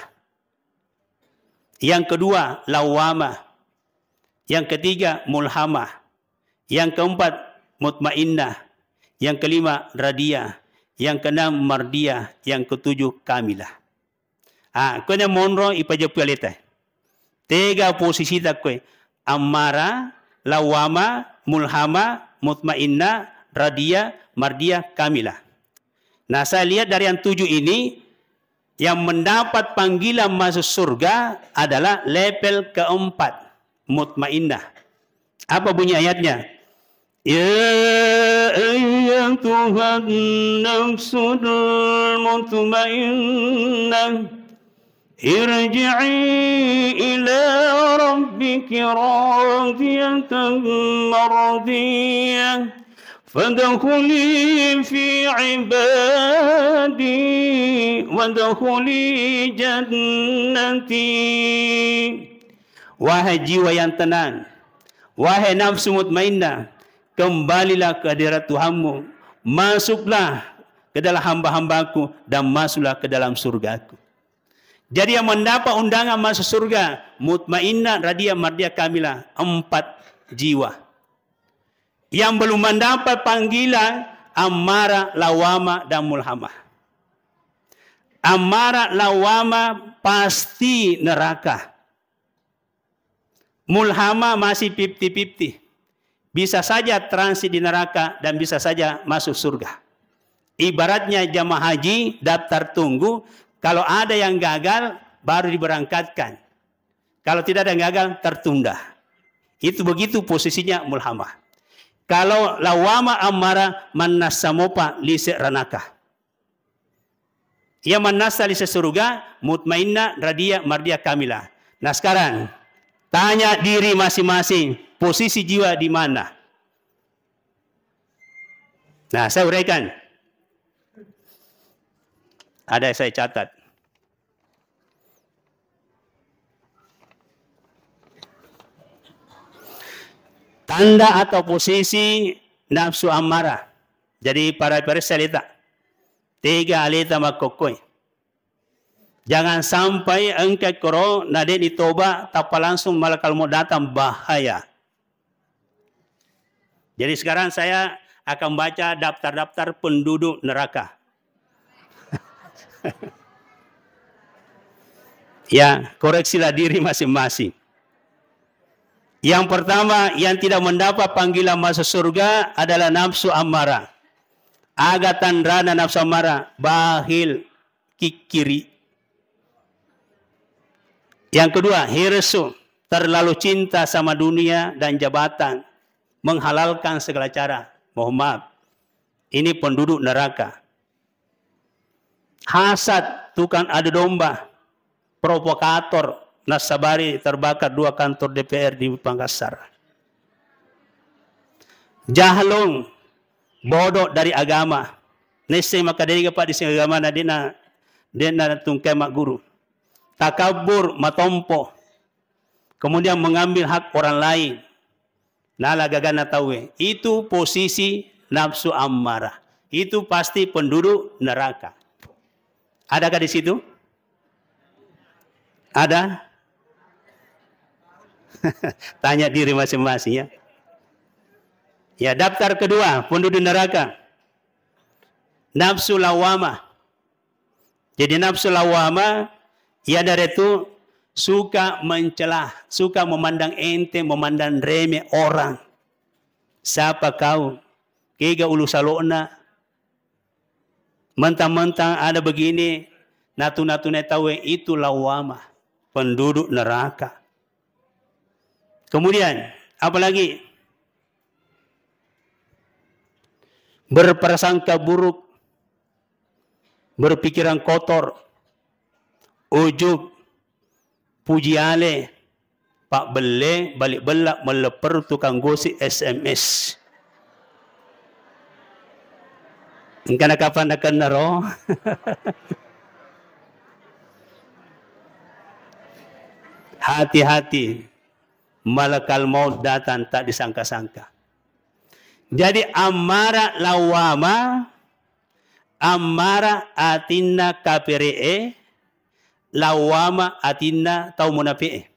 Yang kedua, lawwamah. Yang ketiga, mulhamah. Yang keempat, mutmainnah. Yang kelima, radiyah. Yang keenam, mardiyah. Yang ketujuh, kamilah. Ah, koe monro ipajeppu aleta. Tega posisita koe? Ammara, lawama, mulhama, mutmainna, radia, mardia, kamila. Nah, saya lihat dari yang tujuh ini, yang mendapat panggilan masuk surga adalah level keempat, mutmainnah. Apa bunyi ayatnya? Ya ayyatuhan nafsul mutmainnah, irji'i ila rabbiki radiyatan mardiyah, fadkhuli fi ibadi, wadkhuli jannati. Wahai jiwa yang tenang, wahai nafsu mutmainnah, kembalilah ke hadirat Tuhanmu, masuklah ke dalam hamba-hambaku, dan masuklah ke dalam surgaku. Jadi, yang mendapat undangan masuk surga, mutmainnah, radia, mardia, kamila, empat jiwa. Yang belum mendapat panggilan, ammara, lawama, dan mulhamah. Ammara, lawama pasti neraka. Mulhama masih fifty fifty. Bisa saja transit di neraka dan bisa saja masuk surga. Ibaratnya jamaah haji daftar tunggu, kalau ada yang gagal, baru diberangkatkan. Kalau tidak ada yang gagal, tertunda. Itu begitu posisinya mulhamah. Kalau lawama, ammara, mannassa mopa lise ranaka. Iya mannassa lise suruga, mutmainna, radia, mardia, kamila. Nah, sekarang tanya diri masing-masing, posisi jiwa di mana? Nah, saya uraikan. Ada saya catat. Tanda atau posisi nafsu ammarah. Jadi, para pemirsa, aleta, tega aleta makkokkoi. Jangan sampai engka koro na de' ni toba, tappa langsung malakal maut datang, bahaya. Jadi, sekarang saya akan baca daftar-daftar penduduk neraka. Ya, koreksilah diri masing-masing. Yang pertama, yang tidak mendapat panggilan masuk surga adalah nafsu ammarah. Aga tanrana nafsu ammarah? Bakhil, kikkiri. Yang kedua, hirsu, terlalu cinta sama dunia dan jabatan, menghalalkan segala cara. Mohon maaf, ini penduduk neraka. Hasad, tukang adu domba, provokator, nasabari terbakar dua kantor D P R di Makassar. Jahlun, bodoh dari agama. Nesseng makkedai, Pak, di sini agama na dena, dena tungkai magguru. Takabur, matompo. Kemudian mengambil hak orang lain. Nala gagana tauwe. Itu posisi nafsu ammarah. Itu pasti penduduk neraka. Adakah di situ? Ada? Tanya diri masing-masing, ya. Ya, daftar kedua, penduduk neraka. Nafsu lawamah. Jadi, nafsu lawamah, iyanaritu suka mencela, suka memandang enteng, memandang remeh orang. Siapa kau? Kega ulu salo'na? Mentang-mentang ada begini, natu-natuna tauwe, itu lawamah, penduduk neraka. Kemudian, apalagi? Berprasangka buruk, berpikiran kotor, ujub, puji ale, pabbelle, balik bella, mellepper, tukang gosip, S M S. Engkana kapan nakennaro? Hati-hati, malakal maut datang tak disangka-sangka. Jadi, ammara lawama, ammara atinna kapere'e, lawama atinna tau munafi'e.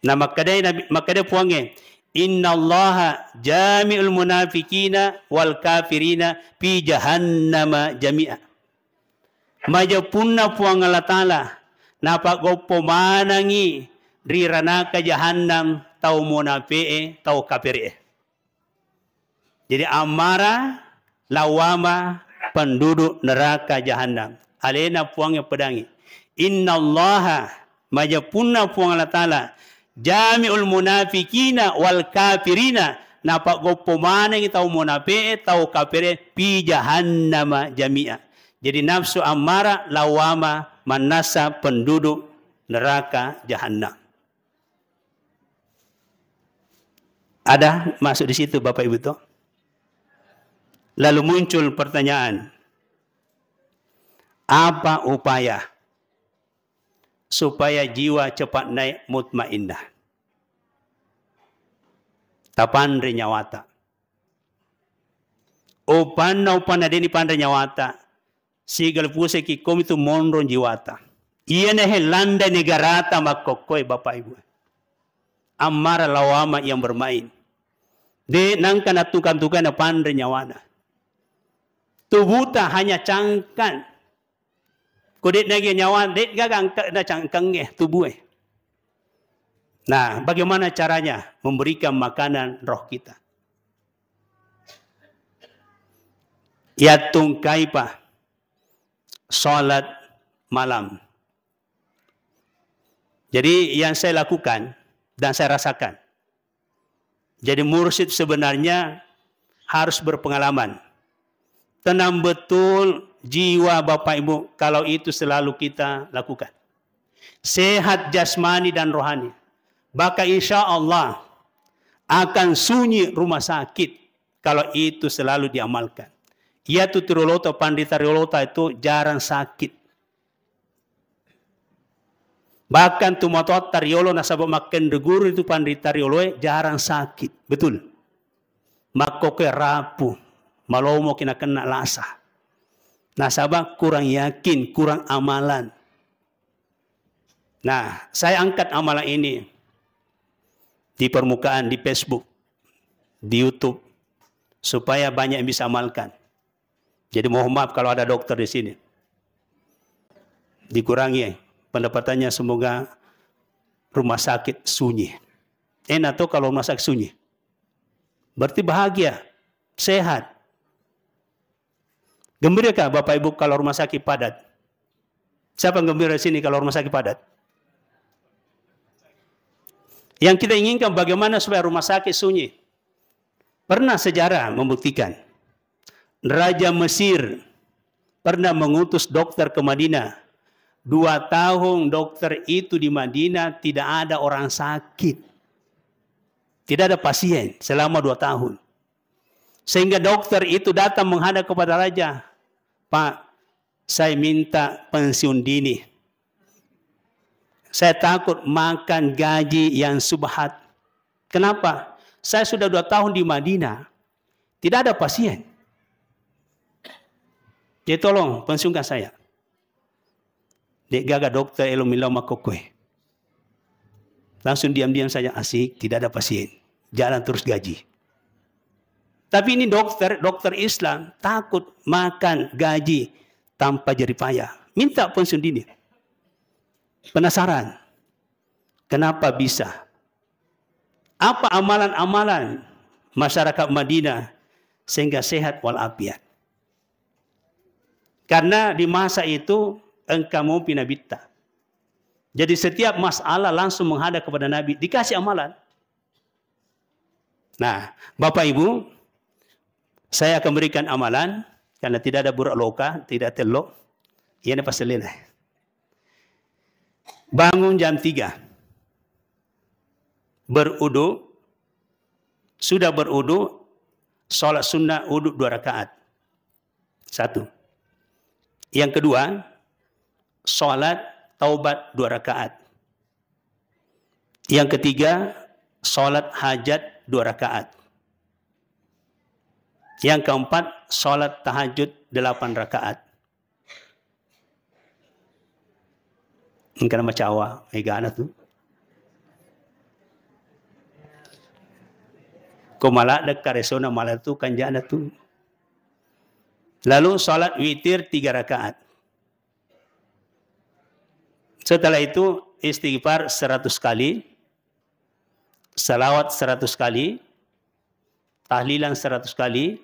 Nah, makkedai Nabi, makkeda Puangnge, "Innallaha jami'ul munafiqina wal kafirina fi jahannama jami'a." Majeppunna Puang Allah Ta'ala, napaggoppo manengngi ri ranaka jahannam tau munafi'e, tau kapere'e. Jadi, ammara, lawama, penduduk neraka jahannam. Alena Puang yang pedangi. Innallaha, majeppunna Puang Allah Ta'ala, jami'ul munafiqina wal kafirina, napaggoppo maneng tau munafi'e, tau kafire, fi jahannama jami'a. Jadi, nafsu ammara, lawama, mannasa penduduk neraka jahannam. Ada masuk di situ, Bapak Ibu, toh? Lalu muncul pertanyaan, apa upaya supaya jiwa cepat naik mutmainnah? Tapanre nyawata. Upanna, upanna deni panre nyawata. Sigal puseki komitu monrong jiwata. Iyanahe landa negarata makkokkoe, Bapak Ibu. Ammara lawama yang bermain. De nangka natukang-tukang napanre nyawana. Tubuta hanya cangkang. Ko de nage nyawa, de gaga angka na cangkangnge tubue. Nah, bagaimana caranya memberikan makanan roh kita? Yattungkaipa salat malam. Jadi, yang saya lakukan dan saya rasakan, jadi mursyid sebenarnya harus berpengalaman. Tenang betul jiwa Bapak Ibu kalau itu selalu kita lakukan. Sehat jasmani dan rohani. Maka insya Allah akan sunyi rumah sakit kalau itu selalu diamalkan. Iya tu tu riolota, panrita riolota itu jarang sakit. Bahkan tu matoatta riolo nasaba makkenre guru itu panrita rioloe jarang sakit. Betul. Makkokkoe rapu, malomoki nakenna lasa. Nasaba kurang yakin, kurang amalan. Nah, saya angkat amalan ini di permukaan, di Facebook, di YouTube, supaya banyak yang bisa amalkan. Jadi mohon maaf kalau ada dokter di sini. Dikurangi pendapatannya, semoga rumah sakit sunyi. Enak tuh kalau rumah sakit sunyi. Berarti bahagia, sehat. Gembira kah Bapak Ibu kalau rumah sakit padat? Siapa yang gembira di sini kalau rumah sakit padat? Yang kita inginkan bagaimana supaya rumah sakit sunyi. Pernah sejarah membuktikan, Raja Mesir pernah mengutus dokter ke Madinah. Dua tahun dokter itu di Madinah tidak ada orang sakit. Tidak ada pasien selama dua tahun. Sehingga dokter itu datang menghadap kepada raja, "Pak, saya minta pensiun dini. Saya takut makan gaji yang subhat. Kenapa? Saya sudah dua tahun di Madinah, tidak ada pasien. Jadi tolong pensiunkan saya." De'gaga dokter elo millau makkokkoe. Langsung diam-diam saja, asik, tidak ada pasien. Jalan terus gaji. Tapi ini dokter, dokter Islam takut makan gaji tanpa jeripaya. Minta pensiun dini. Penasaran, kenapa bisa? Apa amalan-amalan masyarakat Madinah sehingga sehat walafiat? Karena di masa itu engka mopi nabitta. Jadi setiap masalah langsung menghadap kepada Nabi, dikasih amalan. Nah, Bapak Ibu, saya akan berikan amalan karena tidak ada burak loka, tidak tello. Iya, ini pasalnya. Bangun jam tiga. Berudu, sudah berudu, sholat sunnah udu dua rakaat. Satu. Yang kedua, sholat taubat dua rakaat. Yang ketiga, sholat hajat dua rakaat. Yang keempat, sholat tahajud delapan rakaat. Engkana macawa, egana tu. Ko maladde karesona mala tu kanjana tu. Lalu sholat witir tiga rakaat. Setelah itu istighfar seratus kali, salawat seratus kali, tahlilan seratus kali,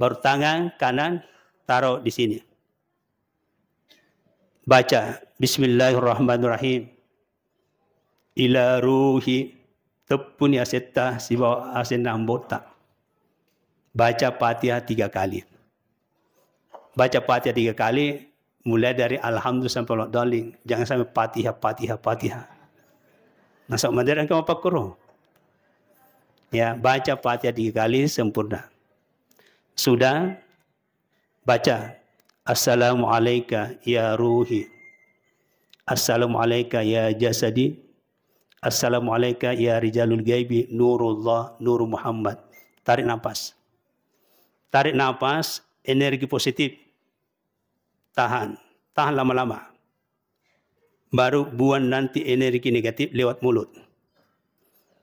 baru tangan kanan taruh di sini. Baca, "Bismillahirrahmanirrahim. Ila ruhi," teppuni asetta sibawa asenna ambotta. Baca Fatihah tiga kali. Baca Fatihah tiga kali, mulai dari Alhamdulillah sampai Waladhdallin. Jangan sampai Fatihah, Fatihah, Fatihah. Nasaba madera engka mapakkoro. Ya, baca Fatihah tiga kali sempurna. Sudah, baca, "Assalamu alaika ya ruhi. Assalamu alaika ya jasadi. Assalamu alaika ya rijalul gaibi, nurullah, nuru Muhammad." Tarik napas. Tarik napas, energi positif. Tahan. Tahan lama-lama. Baru buang nanti energi negatif lewat mulut.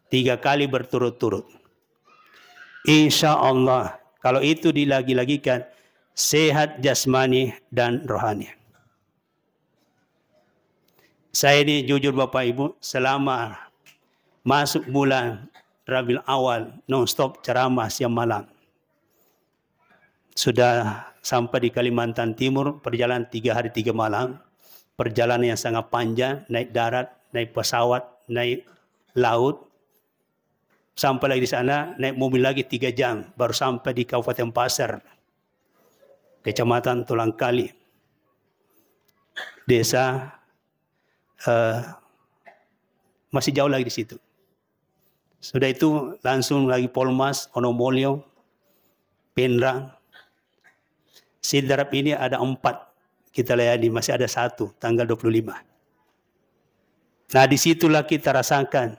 Tiga kali berturut-turut. Insya Allah, kalau itu dilagi-lagikan, sehat jasmani dan rohani. Saya ini jujur Bapak Ibu, selama masuk bulan Rabiul Awal, non-stop ceramah siang malam. Sudah sampai di Kalimantan Timur, perjalanan tiga hari tiga malam, perjalanan yang sangat panjang, naik darat, naik pesawat, naik laut, sampai lagi di sana, naik mobil lagi tiga jam, baru sampai di Kabupaten Pasir, Kecamatan Tulangkali, Desa eh, masih jauh lagi di situ. Sudah itu langsung lagi Polmas, Onomolio, Penrang. Sidrap ini ada empat kita layani, masih ada satu tanggal dua puluh lima. Nah, disitulah kita rasakan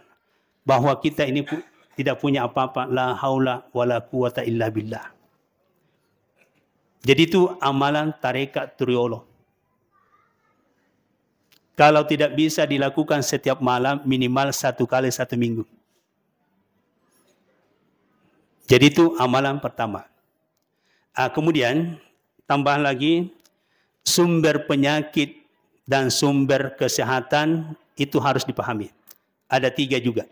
bahwa kita ini pu-, tidak punya apa-apa, la haula wala quwata illa billah. Jadi itu amalan tarekat Turiolo. Kalau tidak bisa dilakukan setiap malam, minimal satu kali satu minggu. Jadi itu amalan pertama. Ah, kemudian tambahan lagi, sumber penyakit dan sumber kesehatan itu harus dipahami. Ada tiga juga.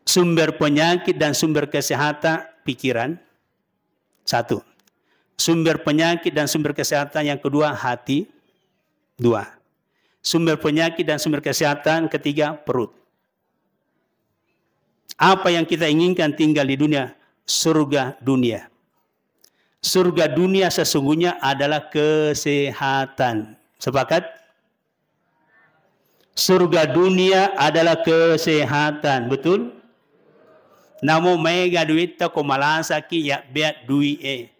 Sumber penyakit dan sumber kesehatan pikiran, satu. Sumber penyakit dan sumber kesehatan yang kedua hati, dua. Sumber penyakit dan sumber kesehatan ketiga perut. Apa yang kita inginkan tinggal di dunia? Surga dunia. Surga dunia sesungguhnya adalah kesehatan. Sepakat? Surga dunia adalah kesehatan, betul? Namo maega duitta ko malasaki ya bea dui e.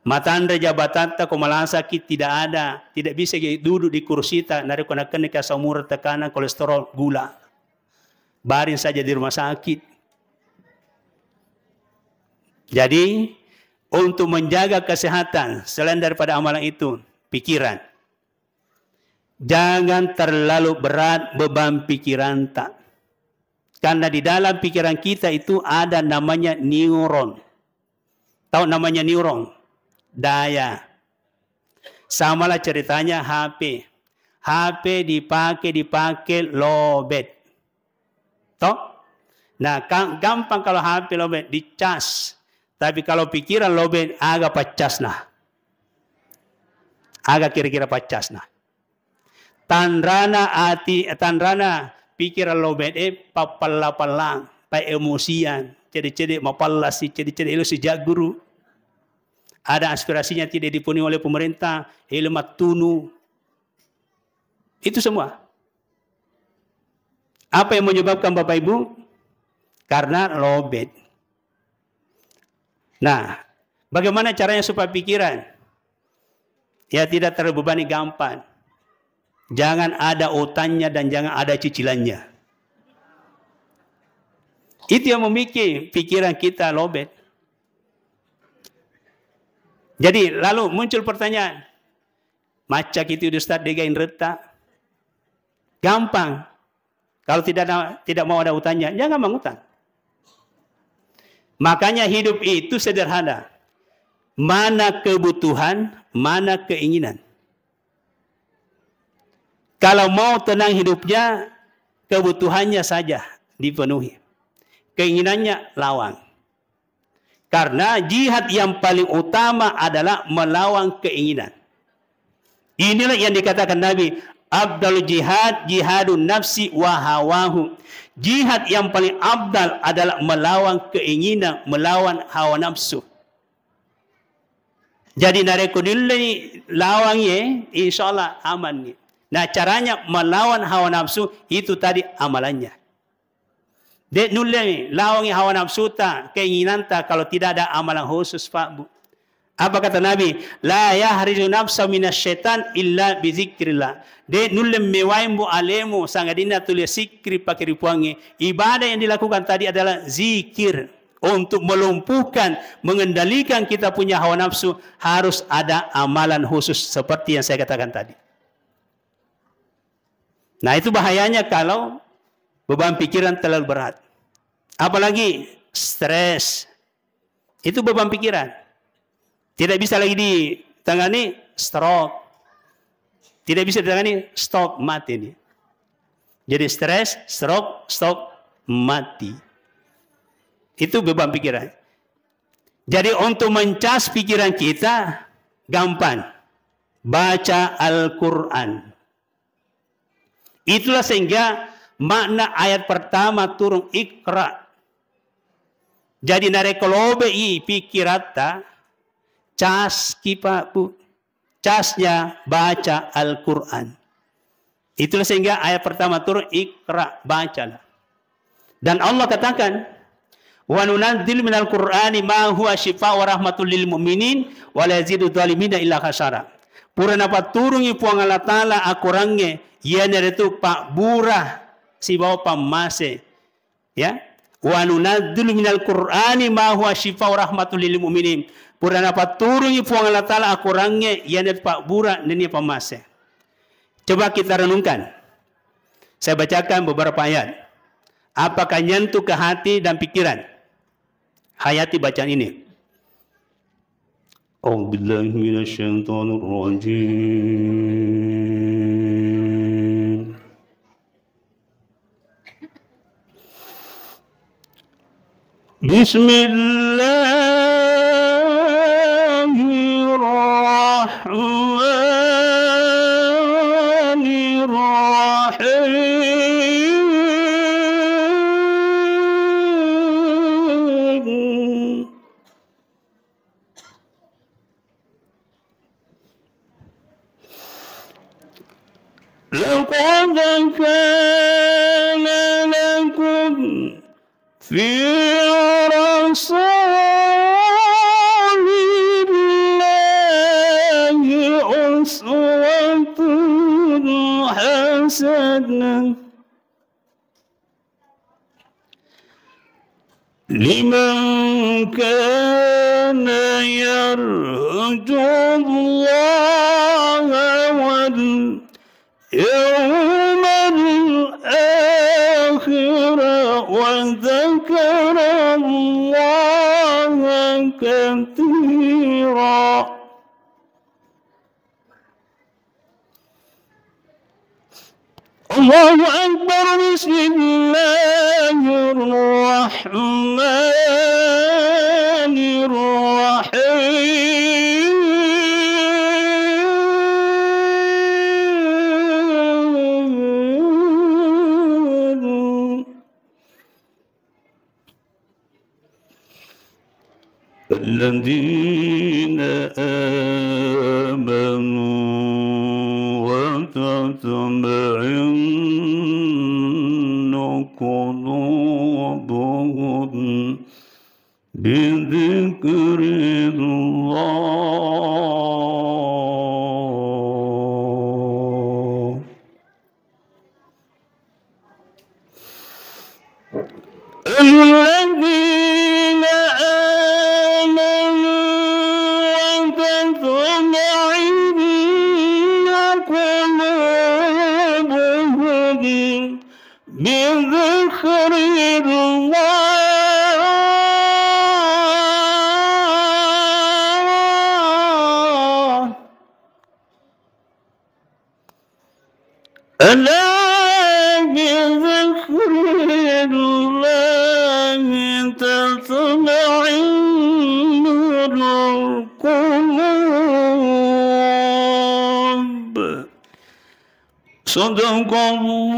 Matanre jabatatta ko malasaki tidak ada, tidak bisa duduk di kursita, narekko nakenni asam urat, tekanan, kolesterol, gula. Baring saja di rumah sakit. Jadi, untuk menjaga kesehatan, selain daripada amalan itu, pikiran. Jangan terlalu berat beban pikiranta. Karena di dalam pikiran kita itu ada namanya neuron. Tahu namanya neuron? Daya. Samalah ceritanya H P. H P dipakai, dipakai, lobet. Toh? Nah, ka-, gampang kalau H P lobet, dicas. Tapi kalau pikiran lobet, aga paccasna. Aga kira-kira paccasna. Tanrana ati, tanrana pikiran lobet e pappalla-pallang, pa emosian, cede-cede mapallasi, cede-cede elo sijagguru. Ada aspirasinya tidak dipenuhi oleh pemerintah, elo mattunu. Itu semua. Apa yang menyebabkan Bapak Ibu? Karena lobet. Nah, bagaimana caranya supaya pikiran ya tidak terbebani gampang? Jangan ada utangnya dan jangan ada cicilannya. Itu yang membuat pikiran kita lobet. Jadi, lalu muncul pertanyaan, "Macca kitu Ustaz, dega inretta?" Gampang. Kalau tidak ada, tidak mau ada utangnya, jangan mengutang. Makanya hidup itu sederhana. Mana kebutuhan, mana keinginan. Kalau mau tenang hidupnya, kebutuhannya saja dipenuhi. Keinginannya lawang. Karena jihad yang paling utama adalah melawan keinginan. Inilah yang dikatakan Nabi, "Afdal jihad jihadun nafsi wa hawahu." Jihad yang paling afdal adalah melawan keinginan, melawan hawa nafsu. Jadi narekko dillei lawangi, insya Allah aman ni. Nah, caranya melawan hawa nafsu itu tadi amalannya. De nulle lawangi hawa nafsuta, keinginanta kalau tidak ada amalan khusus, Pak, Bu. Apa kata Nabi? "La yahrizu nafsa minasyaitan illa bizikrillah." De nulle mewaimmu alemu sangadinna tuli sikri pakiripuangnge. Ibadah yang dilakukan tadi adalah zikir. Untuk melumpuhkan, mengendalikan kita punya hawa nafsu, harus ada amalan khusus seperti yang saya katakan tadi. Nah, itu bahayanya kalau beban pikiran terlalu berat. Apalagi stres. Itu beban pikiran. Tidak bisa lagi ditangani, stroke. Tidak bisa ditangani, stop, mati nih. Jadi stres, stroke, stop, mati. Itu beban pikiran. Jadi untuk mencas pikiran kita gampang. Baca Al-Quran. Itulah sehingga makna ayat pertama turun, "Iqra." Jadi narekko lobe'i pikiratta, caski, Pak, Bu. casnya baca Al-Quran. Itulah sehingga ayat pertama turun, "Iqra", bacalah. Dan Allah katakan, "Wa nunazzilu minal Qur'ani ma huwa syifa wa rahmatul lil mu'minin wa la yazidu zalimina illa khasara." Pura napatturungi Puang Allah Ta'ala akorangnge, iyanaritu pabbura sibawa pammase. Ya. "Wa nunazzilu minal Qur'ani ma huwa syifa wa rahmatul lil mu'minin." Pura napatturungi Puang Allah Ta'ala akorangnge, iyanaritu pabbura nennia pammase. Coba kita renungkan. Saya bacakan beberapa ayat. Apakah nyentuh ke hati dan pikiran? Hayati bacaan ini. أعوذ بالله من الشيطان الرجيم. بسم الله الرحمن الرحيم. لقد كان لكم في رسول الله أسوة حسنة لمن كان يرجو الله واليوم الآخر وذكر الله كثيرا. الله أكبر. بسم الله الرحمن الرحيم. الذين آمنوا وتطمئن قلوبهم بذكر الله. الذين آمنوا وتطمئن قلوبهم بذكر الله. ألا بذكر الله تطمئن القلوب. صدق الله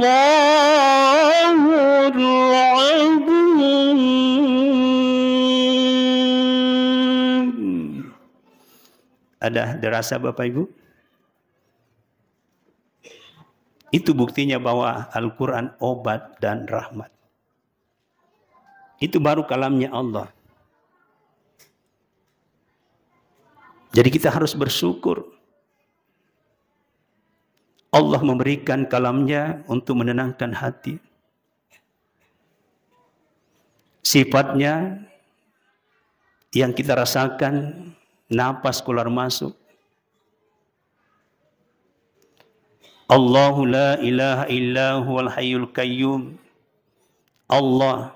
العظيم. Ada dirasa, Bapak Ibu? Itu buktinya bahwa Al-Quran obat dan rahmat. Itu baru kalamnya Allah. Jadi kita harus bersyukur. Allah memberikan kalamnya untuk menenangkan hati. Sifatnya yang kita rasakan, napas keluar masuk. Allahu la ilaha illa huwal hayyul qayyum. Allah,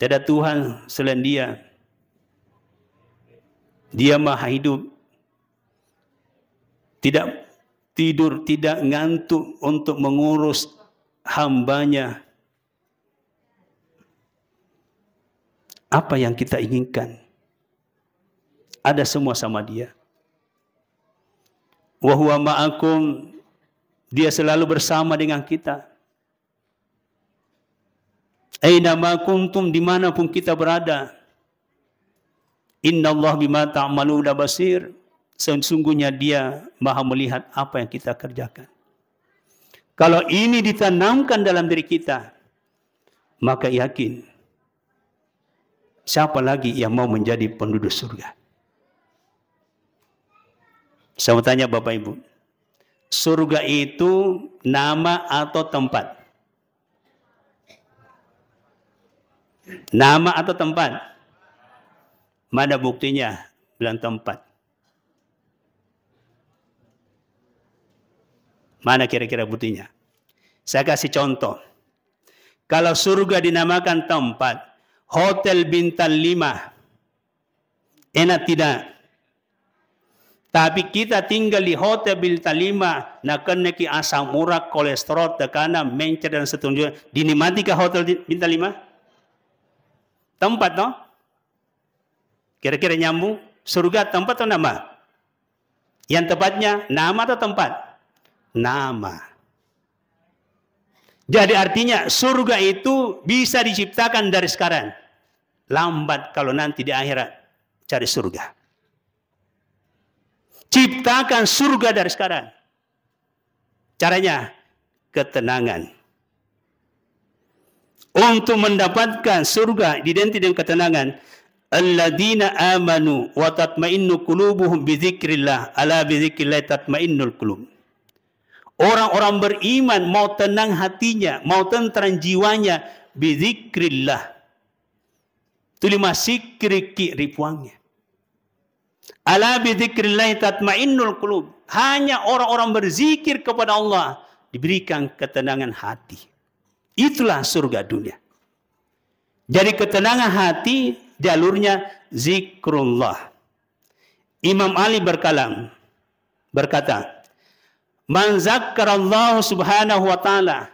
tiada Tuhan selain Dia. Dia Maha Hidup. Tidak tidur, tidak ngantuk untuk mengurus hambanya. Apa yang kita inginkan, ada semua sama Dia. Wa huwa ma'akum, Dia selalu bersama dengan kita. Aina ma kuntum, dimanapun kita berada. Innallaha bima ta'maluna basir. Sesungguhnya Dia Maha Melihat apa yang kita kerjakan. Kalau ini ditanamkan dalam diri kita, maka yakin, siapa lagi yang mau menjadi penduduk surga? Saya mau tanya Bapak Ibu, surga itu nama atau tempat? Nama atau tempat? Mana buktinya? Bilang tempat. Mana kira-kira buktinya? Saya kasih contoh. Kalau surga dinamakan tempat, hotel bintang lima, enak tidak? Tapi kita tinggal di hotel bintang lima, nakennaki asam urat, kolesterol, tekanan, mencret, dan seterusnya. Dinikmatikah hotel di-, bintang lima? Tempat, toh? Kira-kira nyambung? Surga tempat atau nama? Yang tepatnya, nama atau tempat? Nama. Jadi artinya surga itu bisa diciptakan dari sekarang. Lambat kalau nanti di akhirat cari surga. Ciptakan surga dari sekarang. Caranya, ketenangan. Untuk mendapatkan surga identik dengan ketenangan, alladzina amanu wa tatmainnu qulubuhum bidzikrillah, ala bidzikrillah tatmainnul qulub. Orang-orang beriman mau tenang hatinya, mau tentram jiwanya, bidzikrillah. Tuli massikkiriki ri Puangnge. Ala bidzikrillah tatmainnul qulub. Hanya orang-orang berzikir kepada Allah diberikan ketenangan hati. Itulah surga dunia. Jadi ketenangan hati jalurnya zikrullah. Imam Ali berkalam, berkata, "Man zakkarallahu subhanahu wa ta'ala,"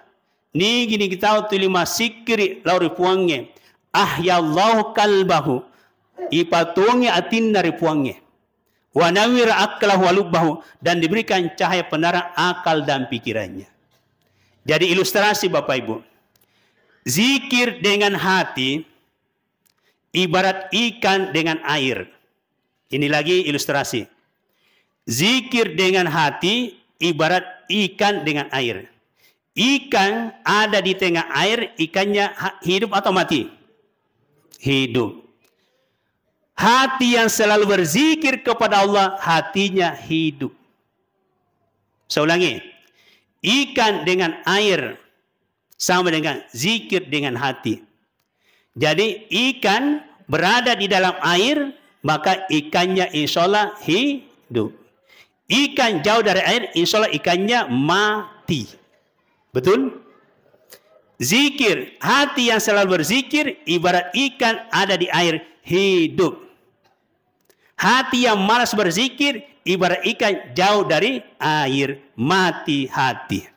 nigi-nigi tau tuli massikkiri lao ri Puangnge, "ahyallahu qalbahu," ipatongi atinna ri Puangnge, "wa nawwira aqlahu wa lubbahu," dan diberikan cahaya penerang akal dan pikirannya. Jadi ilustrasi Bapak Ibu, zikir dengan hati ibarat ikan dengan air. Ini lagi ilustrasi. Zikir dengan hati ibarat ikan dengan air. Ikan ada di tengah air, ikannya ha-, hidup atau mati? Hidup. Hati yang selalu berzikir kepada Allah, hatinya hidup. Saya ulangi. Ikan dengan air sama dengan zikir dengan hati. Jadi, ikan berada di dalam air, maka ikannya insya Allah hidup. Ikan jauh dari air, insya Allah ikannya mati. Betul? Zikir, hati yang selalu berzikir ibarat ikan ada di air, hidup. Hati yang malas berzikir ibarat ikan jauh dari air, mati hati.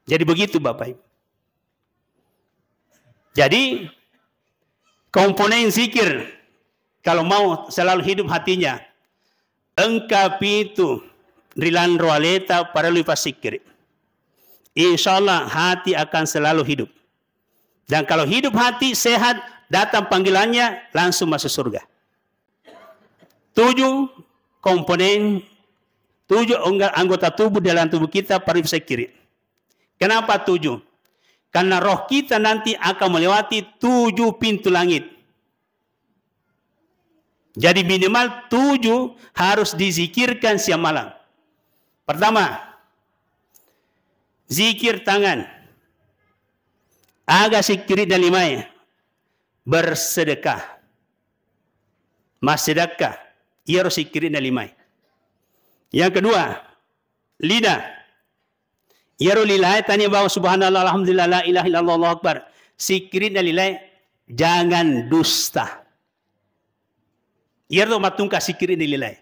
Jadi begitu Bapak Ibu. Jadi komponen zikir, kalau mau selalu hidup hatinya, engka pitu ri lanro aleta parellu ipassikkiri. Insya Allah hati akan selalu hidup. Dan kalau hidup hati sehat, datang panggilannya, langsung masuk surga. Tujuh komponen, tujuh angga-, anggota tubuh dalam tubuh kita perlu dipikkiri. Kenapa tujuh? Karena roh kita nanti akan melewati tujuh pintu langit. Jadi minimal tujuh harus dizikirkan siang malam. Pertama, zikir tangan. Aga sikkiri dan limae? Bersedekah. Massedekah. Iyaro sikkiri'na limae. Yang kedua, lidah. Iyaro lilae tania bawang subhanallah, alhamdulillah, la ilaha illallah, Allahu akbar. Sikkiri'na lilae, jangan dusta. Iyaro mattungka sikkiri'na lilae.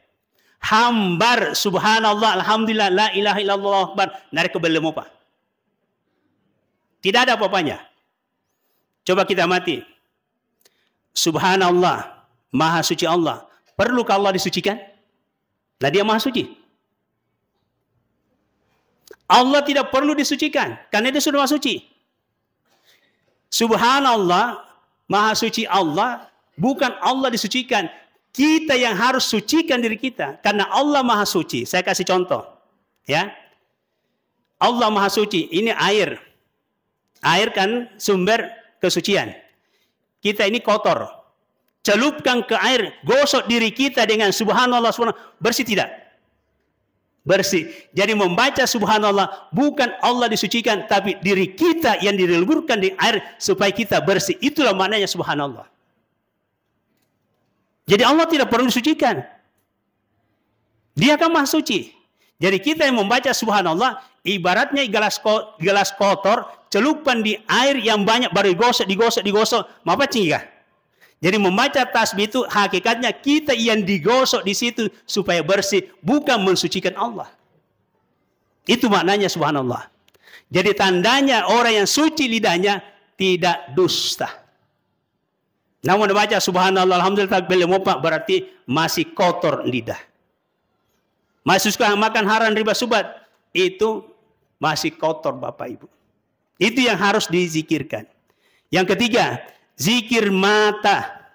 Hambar subhanallah, alhamdulillah, la ilaha illallah, Allahu akbar. Narekko belle mopa. Tidak ada apa-apanya. Coba kita mati. Subhanallah, Maha Suci Allah. Perlukah Allah disucikan? Nah, Dia Maha Suci. Allah tidak perlu disucikan, karena Dia sudah Maha Suci. Subhanallah, Maha Suci Allah, bukan Allah disucikan, Kita yang harus sucikan diri kita, karena Allah Maha Suci. Saya kasih contoh, ya. Allah Maha Suci, ini air. Air kan sumber kesucian. Kita ini kotor. Celupkan ke air, gosok diri kita dengan subhanallah, subhanallah, bersih tidak? Bersih. Jadi membaca subhanallah, bukan Allah disucikan, tapi diri kita yang dileburkan di air supaya kita bersih. Itulah maknanya subhanallah. Jadi Allah tidak perlu disucikan. Dia kan Maha Suci. Jadi kita yang membaca subhanallah, ibaratnya gelas ko-, gelas kotor, celupkan di air yang banyak, baru digosok, digosok, digosok, mapaccing kah? Jadi membaca tasbih itu hakikatnya kita yang digosok di situ supaya bersih, bukan mensucikan Allah. Itu maknanya subhanallah. Jadi tandanya orang yang suci lidahnya tidak dusta. Namun baca subhanallah, alhamdulillah, tak belle mopa, berarti masih kotor lidah. Masih suka makan haram, riba, subat, itu masih kotor, Bapak Ibu. Itu yang harus dizikirkan. Yang ketiga, zikir mata.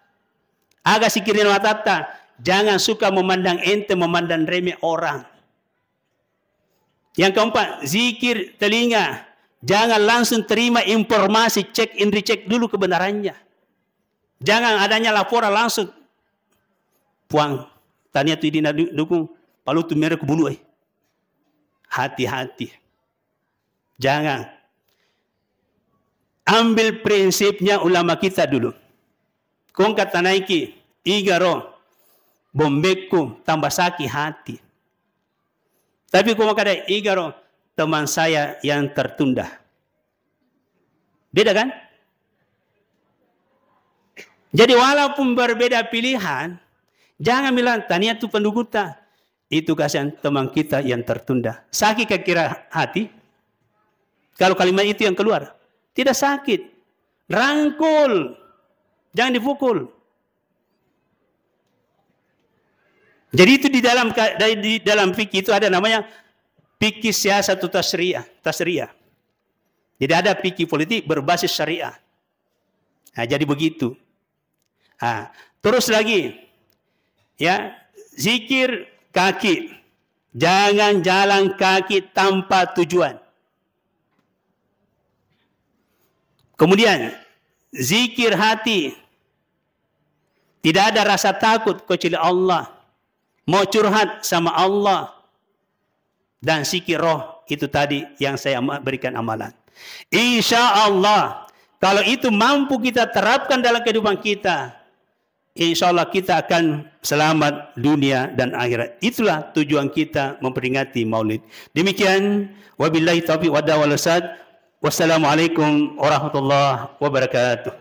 Aga zikirnya matatta, jangan suka memandang enteng, memandang remeh orang. Yang keempat, zikir telinga. Jangan langsung terima informasi, cek and recheck dulu kebenarannya. Jangan adanya laporan langsung, "Puang, tania tu idina du-, dukung, palutu mere ku bulu, eh." Hati-hati. Jangan. Ambil prinsipnya ulama kita dulu. Kong katanaiki, igaro bombekku, tambah sakit hati. Tapi kong kada, igaro teman saya yang tertunda. Beda kan? Jadi walaupun berbeda pilihan, jangan bilang, "Tania tu pendukungta." Itu kasihan teman kita yang tertunda. Sakit kira-kira hati? Kalau kalimat itu yang keluar, tidak sakit. Rangkul. Jangan dipukul. Jadi itu di dalam ka-, dari, di dalam fikih itu ada namanya fikih siasatu tasriyah, tasriyah. Jadi ada fikih politik berbasis syariah. Nah, jadi begitu. Ah, terus lagi, ya, zikir kaki. Jangan jalan kaki tanpa tujuan. Kemudian, zikir hati. Tidak ada rasa takut kecuali Allah. Mau curhat sama Allah. Dan zikir roh itu tadi yang saya ama-, berikan amalan. Insya Allah, kalau itu mampu kita terapkan dalam kehidupan kita, insya Allah kita akan selamat dunia dan akhirat. Itulah tujuan kita memperingati Maulid. Demikian, wabillahi taufiq wal hidayah wal irsyad. Wassalamualaikum warahmatullahi wabarakatuh.